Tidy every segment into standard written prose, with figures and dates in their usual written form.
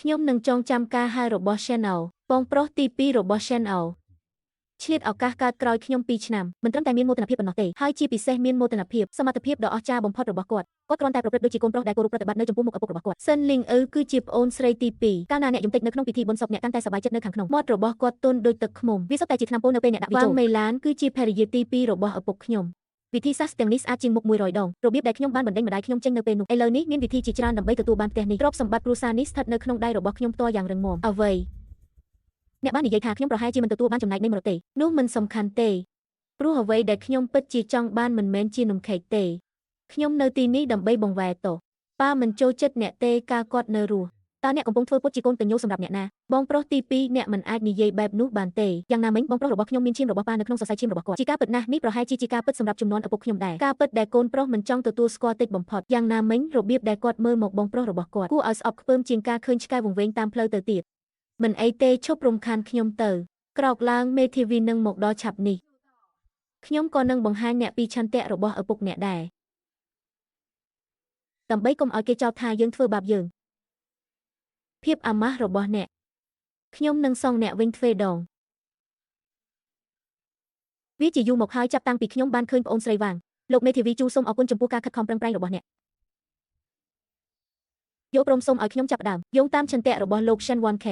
ខ្ញុំនឹងចងចាំការហៅរបស់ Chanel បងប្រុសទី2របស់ Chanel ឆ្លៀតឱកាសកើតក្រោយខ្ញុំ2ឆ្នាំមិនត្រឹមតែមានមោទនភាពប៉ុណ្ណោះទេហើយជាពិសេសមានមោទនភាពសមត្ថភាពដ៏អស្ចារ្យបំផុតរបស់គាត់គាត់គ្រាន់តែប្រព្រឹត្តដូចជាកូនប្រុសដែលគោរពប្រតិបត្តិនៅចំពោះមុខឪពុករបស់គាត់សិនលីងអ៊ឺគឺជាប្អូនស្រីទី2កាលណាអ្នកយំតិចនៅក្នុងពិធីបុណ្យសពអ្នកកាន់តែសប្បាយចិត្តនៅខាងក្នុងមាត់របស់គាត់ទន់ដូចទឹកឃ្មុំវាសុទ្ធតែជាថ្នាំពុលនៅពេលអ្នកដាក់វាចូលវ៉ាងមេឡានគឺជាភរិយាទី2របស់ឪពុកខ្ញុំវិធីសាស្ត្រទាំងនេះស្អាតជាងមុខ100ដងរបៀបដែលខ្ញុំបានបណ្ដេញម្ដាយខ្ញុំចេញនៅពេលនោះឥឡូវនេះមានវិធីជាច្រើនដើម្បីទទួលបានផ្ទះនេះទ្រព្យសម្បត្តិគ្រួសារនេះស្ថិតនៅក្នុងដៃរបស់ខ្ញុំផ្ទាល់យ៉ាងរឹងមាំអ្វីអ្នកបាននិយាយថាខ្ញុំប្រហែលជាមិនទទួលបានចំណែកនៃមរតកទេនោះមិនសំខាន់ទេព្រោះអ្វីដែលខ្ញុំពិតជាចង់បានមិនមែនជានំខេកទេខ្ញុំនៅទីនេះដើម្បីបង្វែរតោះប៉ាមិនចូលចិត្តអ្នកទេកាលគាត់នៅរស់តើអ្នកកំពុងធ្វើពុតជាកូនកញ្ញូសម្រាប់អ្នកណាបងប្រុសទី2អ្នកមិនអាចនិយាយបែបនោះបានទេយ៉ាងណាមិញបងប្រុសរបស់ខ្ញុំមានឈាមរបស់ប៉ានៅក្នុងសរសៃឈាមរបស់គាត់ជាការពិតណាស់នេះប្រហែលជាការពិតសម្រាប់ជំនាន់ឪពុកខ្ញុំដែរការពិតដែលកូនប្រុសមិនចង់ទទួលស្គាល់តិចបំផុតយ៉ាងណាមិញរបៀបដែលគាត់មើលមកបងប្រុសរបស់គាត់គួរឲ្យស្អប់ខ្ពើមជាងការឃើញឆ្កែវង្វេងតាមផ្លូវទៅទៀតមិនអីទេឈប់រំខានខ្ញុំទៅក្រោកឡើងមេធាវីនឹងមកដល់ឆាប់នេះខ្ញុំក៏នឹងបង្ហាញអ្នកពីឆន្ទៈរបស់ឪពុកអ្នកដែរដើម្បីកុំឲ្យគេចោទថាយើងធ្វើបាបយើងភាពអាម៉ាស់របស់អ្នកខ្ញុំនឹងសងអ្នកវិញទ្វេដងវាជាយូរមកហើយចាប់តាំងពីខ្ញុំបានឃើញប្អូនស្រីវ៉ាងលោកមេធាវីជូសូមអរគុណចំពោះការខិតខំប្រឹងប្រែងរបស់អ្នកយកព្រមសូមឲ្យខ្ញុំចាប់ផ្ដើមយោងតាមឆន្ទៈរបស់លោក Shen Wan K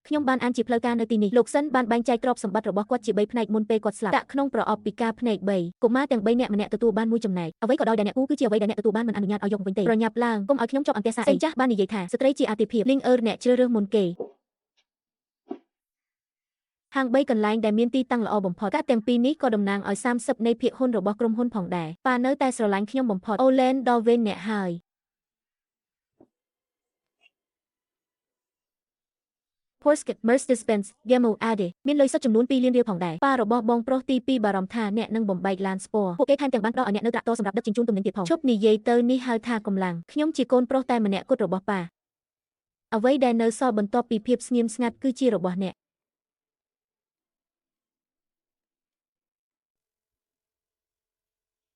ខ្ញុំបានអានជាផ្លូវការនៅទីនេះលោកសិនបានបែងចែកទ្រព្យសម្បត្តិរបស់គាត់ជា3ផ្នែកមុនពេលគាត់ស្លាប់ដាក់ក្នុងប្រអប់ពីការភ្នែក3កុមារទាំង3នាក់ម្នាក់ទទួលបានមួយចំណែកអ្វីក៏ដោយដែលអ្នកគូគឺជាអ្វីដែលអ្នកទទួលបានមិនអនុញ្ញាតឲ្យយកវិញទេប្រញាប់ឡើងកុំឲ្យខ្ញុំជាប់អន្ទះសារអីចាស់បាននិយាយថាស្ត្រីជាអាទិភាពលីងអឺអ្នកជ្រើសរើសមុនគេហាង3កន្លែងដែលមានទីតាំងល្អបំផុតកាក់ទាំងពីរនេះក៏តំណាងឲ្យ30នៃភាគហ៊ុនរបស់ក្រុមហ៊ុនផងដែរប៉ានៅតែស្រឡាញ់ខ្ញុំបំផុតអូឡែនដល់វិញអ្នកហើយ Porsche Mercedes-Benz Gemo Ade មានលុយសុទ្ធចំនួន2លានរៀលផងដែរប៉ារបស់បងប្រុសទី2បារម្ភថាអ្នកនឹងបំបែកឡានស្ពរពួកគេថែមទាំងបានផ្ដល់ឲ្យអ្នកនៅត្រាក់ទ័រសម្រាប់ដឹកជញ្ជូនទំនិញទៀតផងឈប់និយាយទៅនេះហៅថាកម្លាំងខ្ញុំជាកូនប្រុសតែម្នាក់គត់របស់ប៉ាអ្វីដែលនៅសល់បន្ទាប់ពីភាពស្ងៀមស្ងាត់គឺជារបស់អ្ន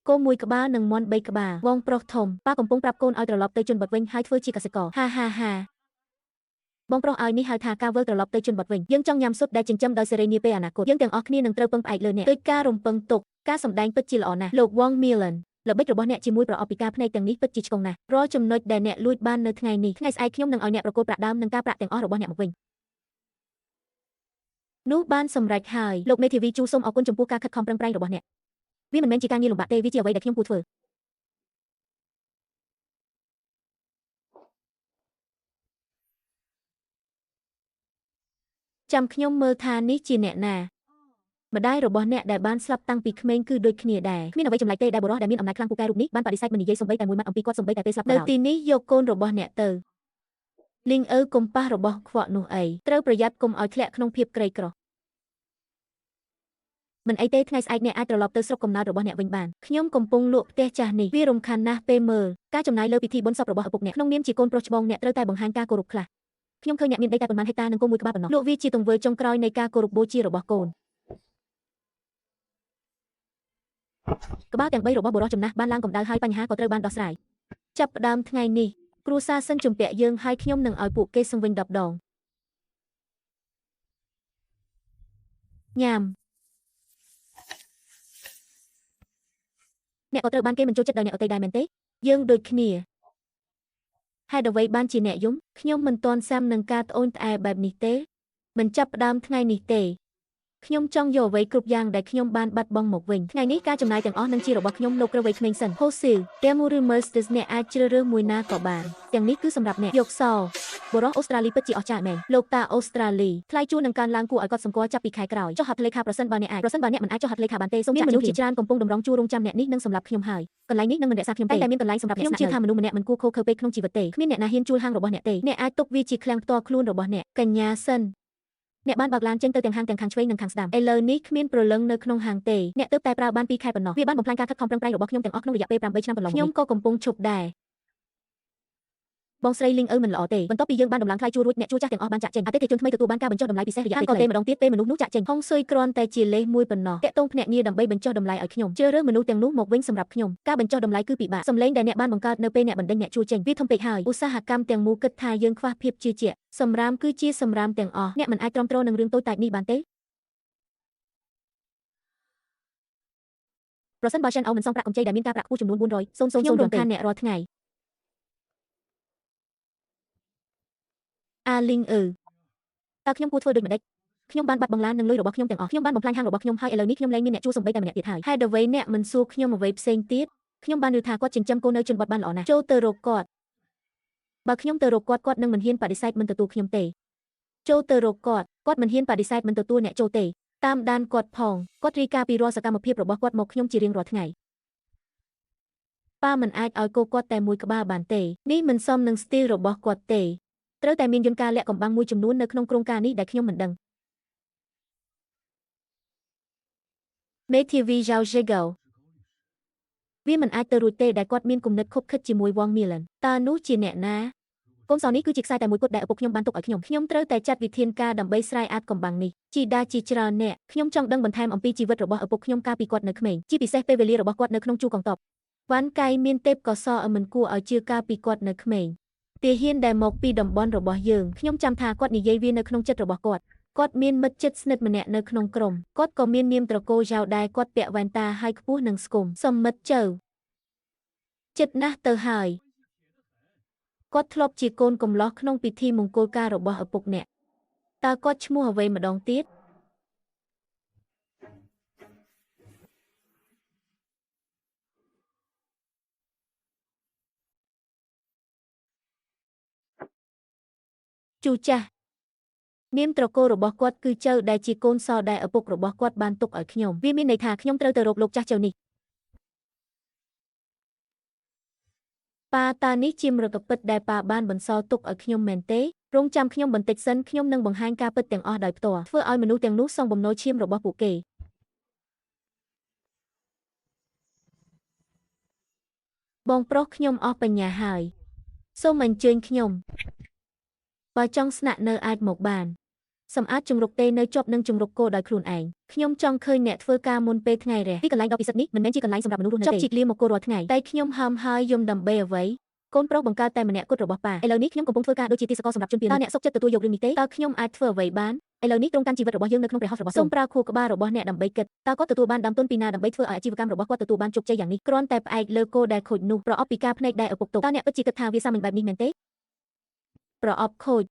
កគោមួយក្បាលនិងមាន់3ក្បាលវងប្រុសធំប៉ាកំពុងប្រាប់កូនឲ្យត្រឡប់ទៅជនបទវិញហើយធ្វើជាកសិករហាហាហាបងប្រុសឲ្យនេះហៅថាការវិលត្រឡប់ទៅជនបទវិញយើងចង់ញ៉ាំស៊ុបដែលចិញ្ចឹមដោយសេរីនាពេលអនាគតយើងទាំងអស់គ្នានឹងត្រូវពឹងផ្អែកលើអ្នកដោយការរំពឹងទុកការសម្ដែងពិតជាល្អណាស់លោកវងមីលិនល្បិចរបស់អ្នកជាមួយប្រអប់ពីការភ្នែកទាំងនេះពិតជាឆ្កងណាស់រាល់ចំណុចដែលអ្នកលួចបាននៅថ្ងៃនេះថ្ងៃស្អែកខ្ញុំនឹងឲ្យអ្នកប្រគល់ប្រាក់ដើមនិងការប្រាក់ទាំងអស់របស់អ្នកមកវិញនោះបានសម្រេចហើយលោកមេធាវីជូសូមអរគុណចំពោះការខិតខំប្រឹងប្រែងរបស់អ្នកវាមិនមែនជាការងារលំបាកទេវាជាអ្វីដែលខ្ញុំគួរធ្វើចាំខ្ញុំមើលថានេះជាអ្នកណាម្ដាយរបស់អ្នកដែលបានស្លាប់តាំងពីក្មេងគឺដូចគ្នាដែរគ្មានអ្វីចម្លែកទេដែលបុរសដែលមានអំណាចខ្លាំងពូកែរូបនេះបានបដិសេធមិននិយាយសូម្បីតែមួយម៉ាត់អំពីគាត់សូម្បីតែពេលស្លាប់នៅទីនេះយកកូនរបស់អ្នកទៅលីងអ៊ឺកុំប៉ះរបស់ខ្វក់នោះអីត្រូវប្រយ័ត្នកុំឲ្យធ្លាក់ក្នុងភាពក្រីក្រមិនអីទេថ្ងៃស្អែកអ្នកអាចត្រឡប់ទៅស្រុកកំណើតរបស់អ្នកវិញបានខ្ញុំកំពុងលក់ផ្ទះចាស់នេះវារំខានណាស់ពេលមើលការចំណាយលើពិធីបុណ្យសពរបស់ឪពុកអ្នកក្នុងនាមជាកូនប្រុសច្បងអ្នកត្រូវតែបង្ហាញការគោរពខ្លះខ្ញុំឃើញអ្នកមានដីតែប៉ុន្មានហិកតានិងគោមួយក្បាលប៉ុណ្ណោះលក់វាជាទង្វើចុងក្រោយនៃការគោរពបូជារបស់កូនក្បាលទាំង3របស់បុរសចំណាស់បានឡើងកម្ដៅហើយបញ្ហាក៏ត្រូវបានដោះស្រាយចាប់ផ្ដើមថ្ងៃនេះគ្រួសារសិនជំពាក់យើងហើយខ្ញុំនឹងឲ្យពួកគេសង្វិញ10ដងញ៉ាំអ្នកក៏ត្រូវបានគេមិនចូលចិត្តដោយអ្នកដទៃដែរមែនទេយើងដូចគ្នាហេតុអ្វីបានជាអ្នកយំខ្ញុំមិនទាន់សាំនឹងការត្អូញត្អែបែបនេះទេមិនចាប់ផ្ដើមថ្ងៃនេះទេខ្ញុំចង់យកអ្វីគ្រប់យ៉ាងដែលខ្ញុំបានបាត់បង់មកវិញថ្ងៃនេះការចំណាយទាំងអស់នឹងជារបស់ខ្ញុំលោកក្រវៃក្មេងសិនហូស៊ីល Demo ឬ Mercedes អ្នកអាចជ្រើសរើសមួយណាក៏បានទាំងនេះគឺសម្រាប់អ្នកយកសបុរសអូស្ត្រាលីពិតជាអស្ចារ្យមែនលោកតាអូស្ត្រាលីថ្លៃជួលនឹងកើនឡើងគួរឲ្យកត់សម្គាល់ចាប់ពីខែក្រោយចុះហត្ថលេខាប្រសិនបើអ្នកអាចប្រសិនបើអ្នកមិនអាចចុះហត្ថលេខាបានទេសូមមានមនុស្សជាច្រើនកំពុងតម្រង់ជួររងចាំអ្នកនេះនឹងសម្រាប់ខ្ញុំហើយកន្លែងនេះនឹងមិនរក្សាខ្ញុំទេតែមានកន្លែងសម្រាប់អ្នកខ្ញុំជឿថាមនុស្សម្នាក់មិនគួរខូខើពេកក្នុងជីវិតទេគ្មានអ្នកណាហ៊ានជួលហាងរបស់អ្នកទេអ្នកអាចទុកវាជាឃ្លាំងផ្ទាល់ខ្លួនរបស់អ្នកកញ្ញាសិនអ្នកបានបើកឡានចេញទៅទាំងហាងទាំងខាងឆ្វេងនិងខាងស្ដាំឥឡូវនេះគ្មានព្រលឹងនៅក្នុងហាងទេអ្នកទើបតែប្រើបាន2ខែប៉ុណ្ណោះវាបានបំផ្លាញការខិតខំប្រឹងប្រែងរបស់ខ្ញុំទាំងអស់ក្នុងរយៈពេល8ឆ្នាំកន្លងមកខ្ញុំក៏កំពុងឈប់ដែរ បងស្រីលីងអឺមិនល្អទេបន្ទាប់ពីយើងបានដំឡើងថ្លៃជួលរួចអ្នកជួលចាស់ទាំងអស់បានចាក់ចេញអតិថិជនថ្មីទទួលបានការបញ្ចុះតម្លៃពិសេសរយៈពេលខ្លីទេម្ដងទៀតពេលមនុស្សនោះចាក់ចេញហុងស៊ុយគ្រាន់តែជាលេសមួយប៉ុណ្ណោះតាក់ទងភ្នាក់ងារដើម្បីបញ្ចុះតម្លៃឲ្យខ្ញុំជ្រើសរើសមនុស្សទាំងនោះមកវិញសម្រាប់ខ្ញុំការបញ្ចុះតម្លៃគឺពិបាកសំឡេងដែលអ្នកបានបង្កើតនៅពេលអ្នកបណ្ដេញអ្នកជួលចេញវាធំពេកហើយឧស្សាហកម្មទាំងមូលគិតថាយើងខ្វះភាពជឿជាក់សម្រាមគឺជាសម្រាមទាំងអស់អ្នកមិនអាចទ្រាំទ្រនឹងរឿងតូចតាចនេះបានទេប្រសិនបើ Shen អោមិនសងប្រាក់កម្ចីដែលមានការប្រាក់ខ្ពស់ចំនួន400 000ខ្ញុំរំខានអ្នករាល់ថ្ងៃអាលីងអឺតើខ្ញុំគួរធ្វើដូចម្ដេចខ្ញុំបានបាត់បង់ឡាននិងលុយរបស់ខ្ញុំទាំងអស់ខ្ញុំបានបំផ្លាញហាងរបស់ខ្ញុំហើយឥឡូវនេះខ្ញុំលែងមានអ្នកជួលសូម្បីតែម្នាក់ទៀតហើយហេតុអ្វីអ្នកមិនសួរខ្ញុំអ្វីផ្សេងទៀតខ្ញុំបានឮថាគាត់ចិញ្ចឹមកូននៅជនបទបានល្អណាស់ចូលទៅរកគាត់បើខ្ញុំទៅរកគាត់គាត់នឹងមិនហ៊ានបដិសេធមិនទទួលខ្ញុំទេចូលទៅរកគាត់គាត់មិនហ៊ានបដិសេធមិនទទួលអ្នកចូលទេតាមដានគាត់ផងគាត់រាយការណ៍ពីរាល់សកម្មភាពរបស់គាត់មកខ្ញុំជារៀងរាល់ថ្ងៃប៉ាមិនអាចឲ្យកូគាត់តែមួយក្បាលបានទេនេះមិនសមនឹងស្ទីលរបស់គាត់ទេត្រូវតែមានយន្តការលាក់កំបាំងមួយចំនួននៅក្នុងគ្រោងការនេះដែលខ្ញុំមិនដឹងមេធាវី Zhao Zhigao វាមិនអាចទៅរួចទេដែលគាត់មានគំនិតខុបខិតជាមួយ Wang Milan តើនោះជាអ្នកណាកូនសនេះគឺជាខ្សែតែមួយគត់ដែលឪពុកខ្ញុំបានទុកឲ្យខ្ញុំខ្ញុំត្រូវតែចាត់វិធានការដើម្បីស្រាយអាតកំបាំងនេះជីដាជាច្រើនអ្នកខ្ញុំចង់ដឹងបន្ថែមអំពីជីវិតរបស់ឪពុកខ្ញុំកាលពីគាត់នៅក្មេងជាពិសេសពេលវេលារបស់គាត់នៅក្នុងជួរកងទ័ពវ៉ាន់កៃមានទេពកោសល្យមិនគួរឲ្យជឿកាលពីគាត់នៅក្មេងទាហានដែលមកពីតំបន់របស់យើងខ្ញុំចាំថាគាត់និយាយវានៅក្នុងចិត្តរបស់គាត់គាត់មានមិត្តជិតស្និទ្ធម្នាក់នៅក្នុងក្រុមគាត់ក៏មាននាមត្រកូលយ៉ាវដែរគាត់ពាក់វ៉ែនតាហើយខ្ពស់និងស្គមសំមិត្តជៅចិត្តណាស់ទៅហើយគាត់ធ្លាប់ជាកូនកំលោះក្នុងពិធីមង្គលការរបស់ឪពុកអ្នកតើគាត់ឈ្មោះអ្វីម្ដងទៀតជូចាស់នាមត្រកូលរបស់គាត់គឺចៅដែលជាកូនសដែលឪពុករបស់គាត់បានទុកឲ្យខ្ញុំវាមានន័យថាខ្ញុំត្រូវទៅរកលោកចាស់ចៅនេះប៉ាតានេះជាមរកពិតដែលប៉ាបានបន្សល់ទុកឲ្យខ្ញុំមែនទេរងចាំខ្ញុំបន្តិចសិនខ្ញុំនឹងបង្ហាញការពិតទាំងអស់ដោយផ្ទាល់ធ្វើឲ្យមនុស្សទាំងនោះសងបំណុលឈាមរបស់ពួកគេបងប្រុសខ្ញុំអស់បញ្ញាហើយសូមអញ្ជើញខ្ញុំបើចង់ស្នាក់នៅអាចមកបានសម្អាតជំរុកទេនៅជាប់នឹងជំរុកគោដោយខ្លួនឯងខ្ញុំចង់ឃើញអ្នកធ្វើការមុនពេលថ្ងៃរះទីកន្លែងដ៏ពិសិដ្ឋនេះមិនមែនជាកន្លែងសម្រាប់មនុស្សរស់នៅទេចប់ជីកលាមកគោរាល់ថ្ងៃតែខ្ញុំហើមហើយយំដើម្បីអ្វីកូនប្រុសបង្កើតតែម្នាក់គត់របស់ប៉ាឥឡូវនេះខ្ញុំកំពុងធ្វើការដូចជាទាសករសម្រាប់ជនពៀនតើអ្នកសុខចិត្តទទួលយករឿងនេះទេតើខ្ញុំអាចធ្វើអ្វីបានឥឡូវនេះត្រង់កាន់ជីវិតរបស់យើងនៅក្នុងព្រះហស្ថរបស់សូមប្រើខួរក្បាលរបស់អ្នកដើម្បីគិតតើគាត់ទទួលបានដើមទុនពីណាដើម្បីធ្វើឲ្យអាជីវកម្មរបស់គាត់ទទួលបានជោគជ័យយ៉ាងនេះគ្រាន់តែផ្អែកលើគោដែលខូចនោះប្រអប់ពីការភ្នែកដែលឪពុកទុកតើអ្នកពិតជាគិតថាវាសាមញ្ញបែបនេះមែនទេប្រអប់ខូច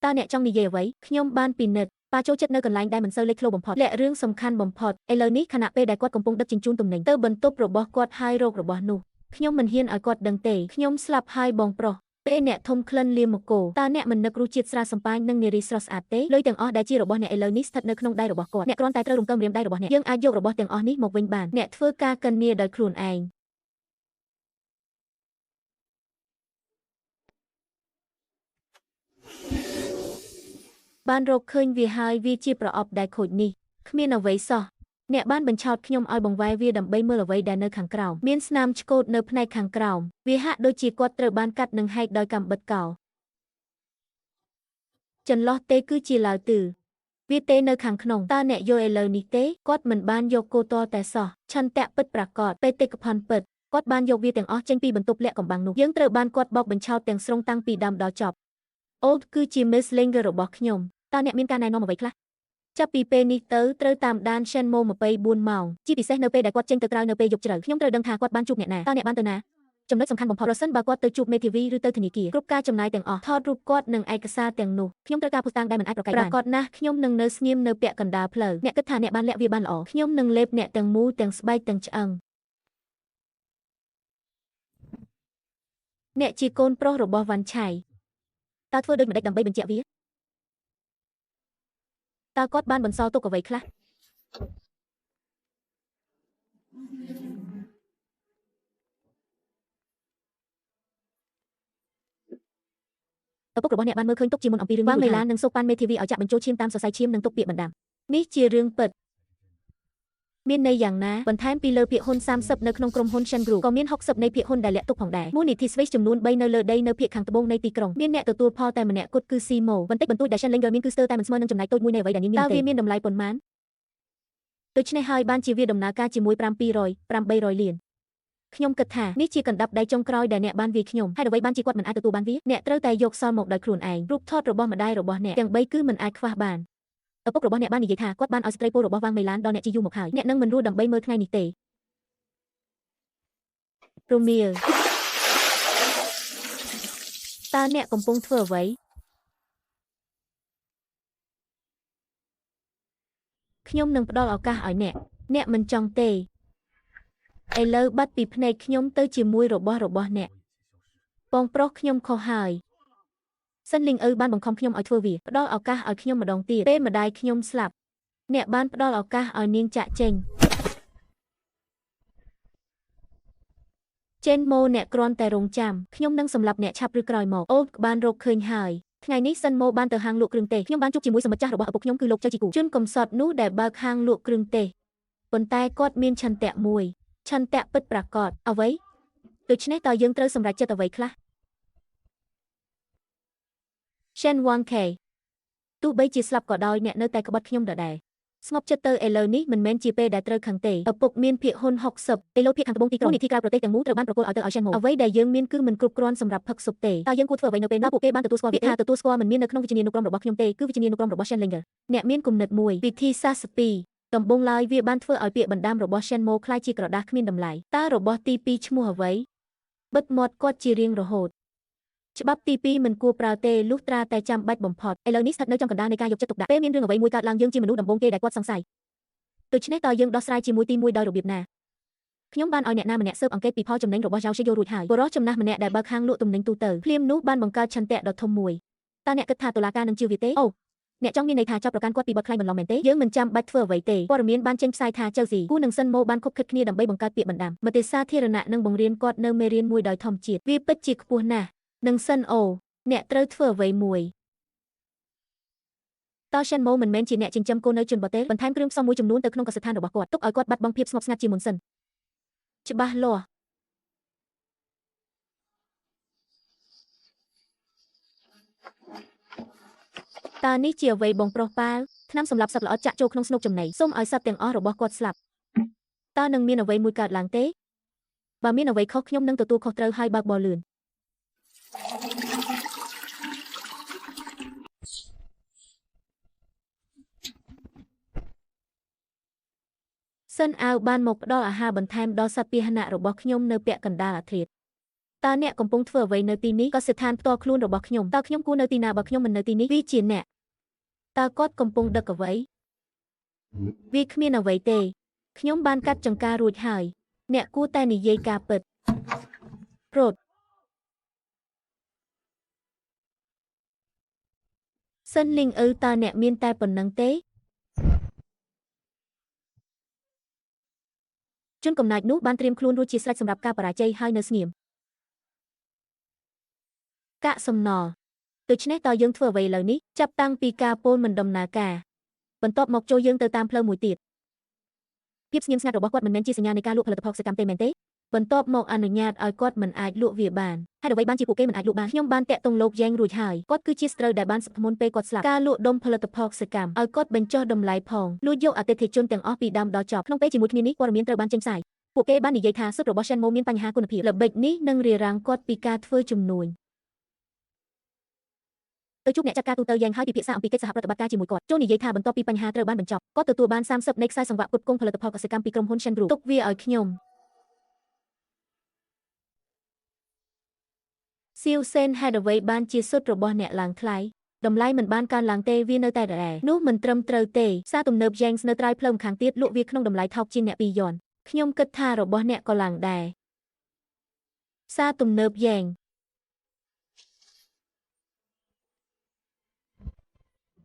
តើអ្នកចង់និយាយអ្វីខ្ញុំបានពិនិត្យប៉ាចូលចិត្តនៅកន្លែងដែលមិនសូវលេចធ្លោបំផុតលាក់រឿងសំខាន់បំផុតឥឡូវនេះខណៈពេលដែលគាត់កំពុងដឹកជញ្ជូនទំនិញទៅបន្ទប់របស់គាត់ហើយរោគរបស់នោះខ្ញុំមិនហ៊ានឲ្យគាត់ដឹងទេខ្ញុំស្លាប់ហើយបងប្រុសពេលអ្នកធំក្លិនលាមកគោតើអ្នកមិននឹករសជាតិស្រាសំប៉ាញនិងនារីស្រស់ស្អាតទេលុយទាំងអស់ដែលជារបស់អ្នកឥឡូវនេះស្ថិតនៅក្នុងដៃរបស់គាត់អ្នកគ្រាន់តែត្រូវរំកិលម្រាមដៃរបស់អ្នកយើងអាចយករបស់ទាំងអស់នេះមកវិញបានអ្នកធ្វើការកិននាដោយខ្លួនឯងបានរកឃើញវាហើយវាជាប្រអប់ដែលខូចនេះគ្មានអ្វីសោះអ្នកបានបញ្ឆោតខ្ញុំឲ្យបង្វែរវាដើម្បីមើលអ្វីដែលនៅខាងក្រោមមានស្នាមឆ្កូតនៅផ្នែកខាងក្រោមវាហាក់ដូចជាគាត់ត្រូវបានកាត់និងហែកដោយកាំបិតកោចន្លោះទេគឺជាឡាវទឺវាទេនៅខាងក្នុងតើអ្នកយល់ឥឡូវនេះទេគាត់មិនបានយកគោតតែសោះឆន្ទៈពិតប្រាកដបេតិកភណ្ឌពិតគាត់បានយកវាទាំងអស់ចេញពីបន្ទប់លាក់កំបាំងនោះយើងត្រូវបានគាត់បោកបញ្ឆោតទាំងស្រុងតាំងពីដើមដល់ចប់អូតគឺជា Miss Linger របស់ខ្ញុំតើអ្នកមានការណែនាំអ្វីខ្លះចាប់ពីពេលនេះទៅត្រូវតាមដាន Shen Mo 24ម៉ោងជាពិសេសនៅពេលដែលគាត់ចេញទៅក្រៅនៅពេលយប់ជ្រៅខ្ញុំត្រូវដឹងថាគាត់បានជួបអ្នកណាតើអ្នកបានទៅណាចំណុចសំខាន់បំផុតប្រសិនបើគាត់ទៅជួបមេធាវីឬទៅធនាគារគ្រប់ការចំណាយទាំងអស់ថតរូបគាត់និងឯកសារទាំងនោះខ្ញុំត្រូវការភស្តុតាងដែលមិនអាចប្រកែកបានប្រាកដណាស់ខ្ញុំនឹងនៅស្ងៀមនៅពាក់កណ្ដាលផ្លូវអ្នកគិតថាអ្នកបានលាក់វាបានល្អខ្ញុំនឹងលេបអ្នកទាំងមូលទាំងស្បែកទាំងឆ្អឹងអ្នកជាកូនប្រុសរបស់វ៉ាន់ឆៃតើធ្វើដូចម្តេចដើម្បីបញ្ជាក់វាតើគាត់បានបន្សល់ទុកអ្វីខ្លះឪពុករបស់អ្នកបានមើលឃើញទុកជាមុនអំពីរឿងនេះវ៉ាងមេឡាននិងសូប៉ាន់មេធាវីឲ្យចាក់បញ្ចូលឈាមតាមសរសៃឈាមនិងទុកពាក្យបណ្ដាំនេះជារឿងពិត មានន័យយ៉ាងណាបន្ថែមពីលើភាគហ៊ុន30នៅក្នុងក្រុមហ៊ុន Shen Group ក៏មាន60នៃភាគហ៊ុនដែលលាក់ទុកផងដែរមូលនិធិ Swiss ចំនួន3នៅលើដីនៅភាគខាងត្បូងនៃទីក្រុងមានអ្នកទទួលផលតែម្នាក់គត់គឺ Simo បន្តិចបន្តួចដែល Shen Linger មានគឺស្ទើរតែមិនស្មើនឹងចំណែកតូចមួយនៃអ្វីដែលនាងមានទេតើវាមានតម្លៃប៉ុន្មានដូច្នេះហើយបានជាវាដំណើរការជាមួយ700 800លានខ្ញុំគិតថានេះជាកណ្ដាប់ដៃចុងក្រោយដែលអ្នកបានវាយខ្ញុំហើយអ្វីបានជាគាត់មិនអាចទទួលបានវាអ្នកត្រូវតែយកសល់មកដោយខ្លួនឯងរូបថតរបស់ម្ដាយរបស់អ្នកទាំង3គឺមិនអាចខ្វះបានឪពុករបស់អ្នកបាននិយាយថាគាត់បានឲ្យស្ត្រីពលរបស់វ៉ាងមេឡានដល់អ្នកជាយូរមកហើយអ្នកនឹងមិនរស់ដើម្បីមើលថ្ងៃនេះទេរមៀលតើអ្នកកំពុងធ្វើអ្វីខ្ញុំនឹងផ្ដល់ឱកាសឲ្យអ្នកអ្នកមិនចង់ទេឥឡូវបាត់ពីភ្នែកខ្ញុំទៅជាមួយរបស់អ្នកបងប្រុសខ្ញុំខុសហើយសិនលីងឪបានបង្ខំខ្ញុំឲ្យធ្វើវាផ្ដល់ឱកាសឲ្យខ្ញុំម្ដងទៀតពេលម្ដាយខ្ញុំស្លាប់អ្នកបានផ្ដល់ឱកាសឲ្យនាងចាក់ចេញចេនម៉ូអ្នកគ្រាន់តែរងចាំខ្ញុំនឹងសម្លាប់អ្នកឆាប់ឬក្រោយមកអូបានរកឃើញហើយថ្ងៃនេះសិនម៉ូបានទៅហាងលក់គ្រឿងទេសខ្ញុំបានជួបជាមួយសម្បត្តិចាស់របស់ឪពុកខ្ញុំគឺលោកចៅជីគូជនកំសត់នោះដែលបើកហាងលក់គ្រឿងទេសប៉ុន្តែគាត់មានឆន្ទៈមួយឆន្ទៈពិតប្រាកដអ្វីដូច្នេះតើយើងត្រូវសម្រេចចិត្តអ្វីខ្លះ Shen Wang K ទោះបីជាស្លាប់ក៏ដោយអ្នកនៅតែក្បត់ខ្ញុំដដែលស្ងប់ចិត្តទៅឥឡូវនេះមិនមែនជាពេលដែលត្រូវខឹងទេឪពុកមានភាគហ៊ុន60ទេលោភាគខាងត្បូងទីក្រុងនីតិក្រៅប្រទេសទាំងមូលត្រូវបានប្រគល់ឲ្យទៅឲ្យ Shen Mo អ្វីដែលយើងមានគឺមិនគ្រប់គ្រាន់សម្រាប់ផឹកស៊ុបទេតើយើងគួរធ្វើអ្វីនៅពេលនោះពួកគេបានទទួលស្គាល់វាថាទទួលស្គាល់មិនមាននៅក្នុងវិជ្ជានុក្រមរបស់ខ្ញុំទេគឺវិជ្ជានុក្រមរបស់ Shen Linger អ្នកមានគំនិតមួយវិធីសាស្ត្រ2ដំបូងឡើយវាបានធ្វើឲ្យពាក្យបណ្ដាំរបស់ Shen Mo ក្លាយជាក្រដាសគ្មានតម្លៃតើរបស់ទី2ឈ្មោះអ្វីបិទមាត់គាត់ជារៀងរហូតច្បាប់ទី2មិនគួរប្រើទេលុះត្រាតែចាំបាច់បំផុតឥឡូវនេះស្ថិតនៅចំកណ្ដាលនៃការយកចិត្តទុកដាក់ពេលមានរឿងអ្វីមួយកើតឡើងយើងជាមនុស្សដំបូងគេដែលគាត់សង្ស័យដូច្នេះតើយើងដោះស្រាយជាមួយទី1ដោយរបៀបណាខ្ញុំបានឲ្យអ្នកណាម្នាក់ស៊ើបអង្កេតពីផលចំណេញរបស់យ៉ាវជយោរួចហើយបុរសចំណាស់ម្នាក់ដែលបើកហាងលក់ទំនិញទូទៅភ្លាមនោះបានបង្កើតឆន្ទៈដ៏ធំមួយតើអ្នកគិតថាតុលាការនឹងជឿវាទេអូអ្នកចង់មានន័យថាចាប់ប្រកាន់គាត់ពីបទក្លែងបន្លំមែនទេយើងមិនចាំបាច់ធ្វើអ្វីទេព័ត៌មានបានចេញផ្សាយថាចៅស៊ីគូនិងសិនម៉ូបានខុបខិតគ្នាដើម្បីបង្កើតពាក្យបណ្ដាំមតិសាធារណៈនិងបង្រៀនគាត់នៅមេរៀនមួយដោយធម្មជាតិវាពិតជាខ្ពស់ណាស់និងសិនអូអ្នកត្រូវធ្វើអ្វីមួយតើ Shen Mo មិនមែនជាអ្នកចិញ្ចឹមកូននៅជនបទទេបន្ថែមគ្រឿងផ្សំមួយចំនួនទៅក្នុងកសិដ្ឋានរបស់គាត់ទុកឲ្យគាត់បាត់បង់ភាពស្ងប់ស្ងាត់ជាមុនសិនច្បាស់លាស់តើនេះជាអ្វីបងប្រុសប៉ាវថ្នាំសម្រាប់សត្វល្អិតចាក់ចូលក្នុងស្នុកចំណីសូមឲ្យសត្វទាំងអស់របស់គាត់ស្លាប់តើនឹងមានអ្វីមួយកើតឡើងទេបើមានអ្វីខុសខ្ញុំនឹងទទួលខុសត្រូវហើយបើកបរលឿនសិនអាវបានមកផ្ដល់អាហារបន្ថែមដល់សត្វពាហនៈរបស់ខ្ញុំនៅពាក់កណ្ដាលអាធ្រាត្រតើអ្នកកំពុងធ្វើអ្វីនៅទីនេះក៏ស្ថានផ្ទាល់ខ្លួនរបស់ខ្ញុំតើខ្ញុំគួរនៅទីណាបើខ្ញុំមិននៅទីនេះវាជាអ្នកតើគាត់កំពុងដឹកអ្វីវាគ្មានអ្វីទេខ្ញុំបានកាត់ចង្ការរួចហើយអ្នកគួរតែនិយាយការពិតរត់សិនលីងឪតើអ្នកមានតែប៉ុណ្្នឹងទេជនកំណាចនោះបានត្រៀមខ្លួនរួចជាស្រេចសម្រាប់ការបរាជ័យហើយនៅស្ងៀមកាកសំណល់ដូច្នេះតើយើងធ្វើអ្វីឥឡូវនេះចាប់តាំងពីការពោលមិនដំណើរការបន្ទាប់មកចូលយើងទៅតាមផ្លូវមួយទៀតភាពស្ងៀមស្ងាត់របស់គាត់មិនមែនជាសញ្ញានៃការលក់ផលិតផលកសិកម្មទេមែនទេបន្ទាប់មកអនុញ្ញាតឲ្យគាត់មិនអាចលក់វាបានហើយអ្វីបានជាពួកគេមិនអាចលក់បានខ្ញុំបានតាក់ទងលោកយ៉ែងរួចហើយគាត់គឺជាស្ត្រូវដែលបានសធ្មុនពេលគាត់ស្លាប់ការលក់ដុំផលិតផលកសិកម្មឲ្យគាត់បញ្ចុះតម្លៃផងលួចយកអតិថិជនទាំងអស់ពីដើមដល់ចប់ក្នុងពេលជាមួយគ្នានេះព័ត៌មានត្រូវបានចេញផ្សាយពួកគេបាននិយាយថាស៊ុតរបស់ Shen Mo មានបញ្ហាគុណភាពល្បិចនេះនឹងរារាំងគាត់ពីការធ្វើជំនួញទៅជួបអ្នកចាត់ការទូទៅយ៉ាងហើយពិភាក្សាអំពីកិច្ចសហប្រតិបត្តិការជាមួយគាត់ចូលនិយាយថាបន្ទាប់ពីបញ្ហាត្រូវបានបញ្ចប់គាត់ទទួលបាន30នៃខ្សែសង្វាក់ផ្គត់ផ្គង់ផលិតផលកសិកម្មពីក្រុមហ៊ុន Shen Group ទុកវាឲ្យខ្ញុំសៀវសេនហេតុអ្វីបានជាសុទ្ធរបស់អ្នកឡើងថ្លៃតម្លៃមិនបានកើនឡើងទេវានៅតែដដែលនោះមិនត្រឹមត្រូវទេផ្សារទំនើប Yangs នៅត្រើយផ្លូវម្ខាងទៀតលក់វាក្នុងតម្លៃថោកជាងអ្នក2យ៉នខ្ញុំគិតថារបស់អ្នកក៏ឡើងដែរផ្សារទំនើប Yang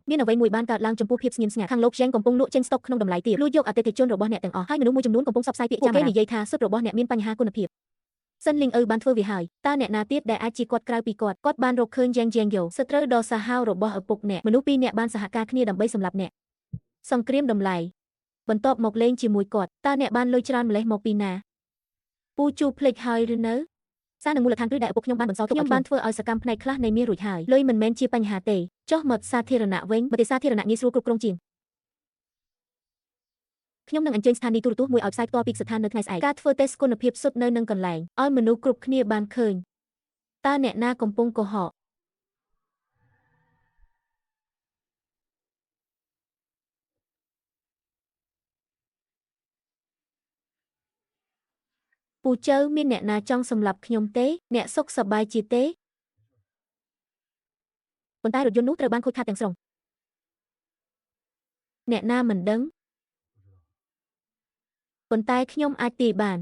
មានអ្វីមួយបានកើតឡើងចំពោះភាពស្ងៀមស្ងាត់ខាងលោក Yang កំពុងលក់ចេញស្តុកក្នុងតម្លៃទាបលួចយកអតិថិជនរបស់អ្នកទាំងអស់ហើយមនុស្សមួយចំនួនកំពុងផ្សព្វផ្សាយពាក្យចាំគេនិយាយថាសុទ្ធរបស់អ្នកមានបញ្ហាគុណភាពសិនលីងឪបានធ្វើវាហើយតើអ្នកណាទៀតដែលអាចជាគាត់ក្រៅពីគាត់គាត់បានរកឃើញយ៉ាងយ៉ាងយោសត្រូវដ៏សាហាវរបស់ឪពុកអ្នកមនុស្សពីរអ្នកបានសហការគ្នាដើម្បីសម្លាប់អ្នកសង្គ្រាមតម្លៃ បន្ទាប់មកលេងជាមួយគាត់តើអ្នកបានលុយច្រើនម្លេះមកពីណាពូជូភ្លេចហើយឬនៅសារនឹងមូលដ្ឋានគ្រឹះដែលឪពុកខ្ញុំបានបន្សល់ទុកឲ្យខ្ញុំបានធ្វើឲ្យសកម្មផ្នែកខ្លះនៃមាសរួចហើយលុយមិនមែនជាបញ្ហាទេចុះមកសាធារណៈវិញមតិសាធារណៈងាយស្រួលគ្រប់គ្រងជាងខ្ញុំនឹងអញ្ជើញស្ថានីយ៍ទូរទស្សន៍មួយឲ្យផ្សាយផ្ទាល់ពីស្ថាននៅថ្ងៃស្អែកការធ្វើតេស្តគុណភាពសុទ្ធនៅនឹងកន្លែងឲ្យមនុស្សគ្រប់គ្នាបានឃើញតើអ្នកណាកំពុងកុហកពូជៅមានអ្នកណាចង់សម្លាប់ខ្ញុំទេអ្នកសុខសប្បាយជាទេប៉ុន្តែរថយន្តនោះត្រូវបានខូចខាតទាំងស្រុងអ្នកណាមិនដឹងប៉ុន្តែខ្ញុំអាចទាយបាន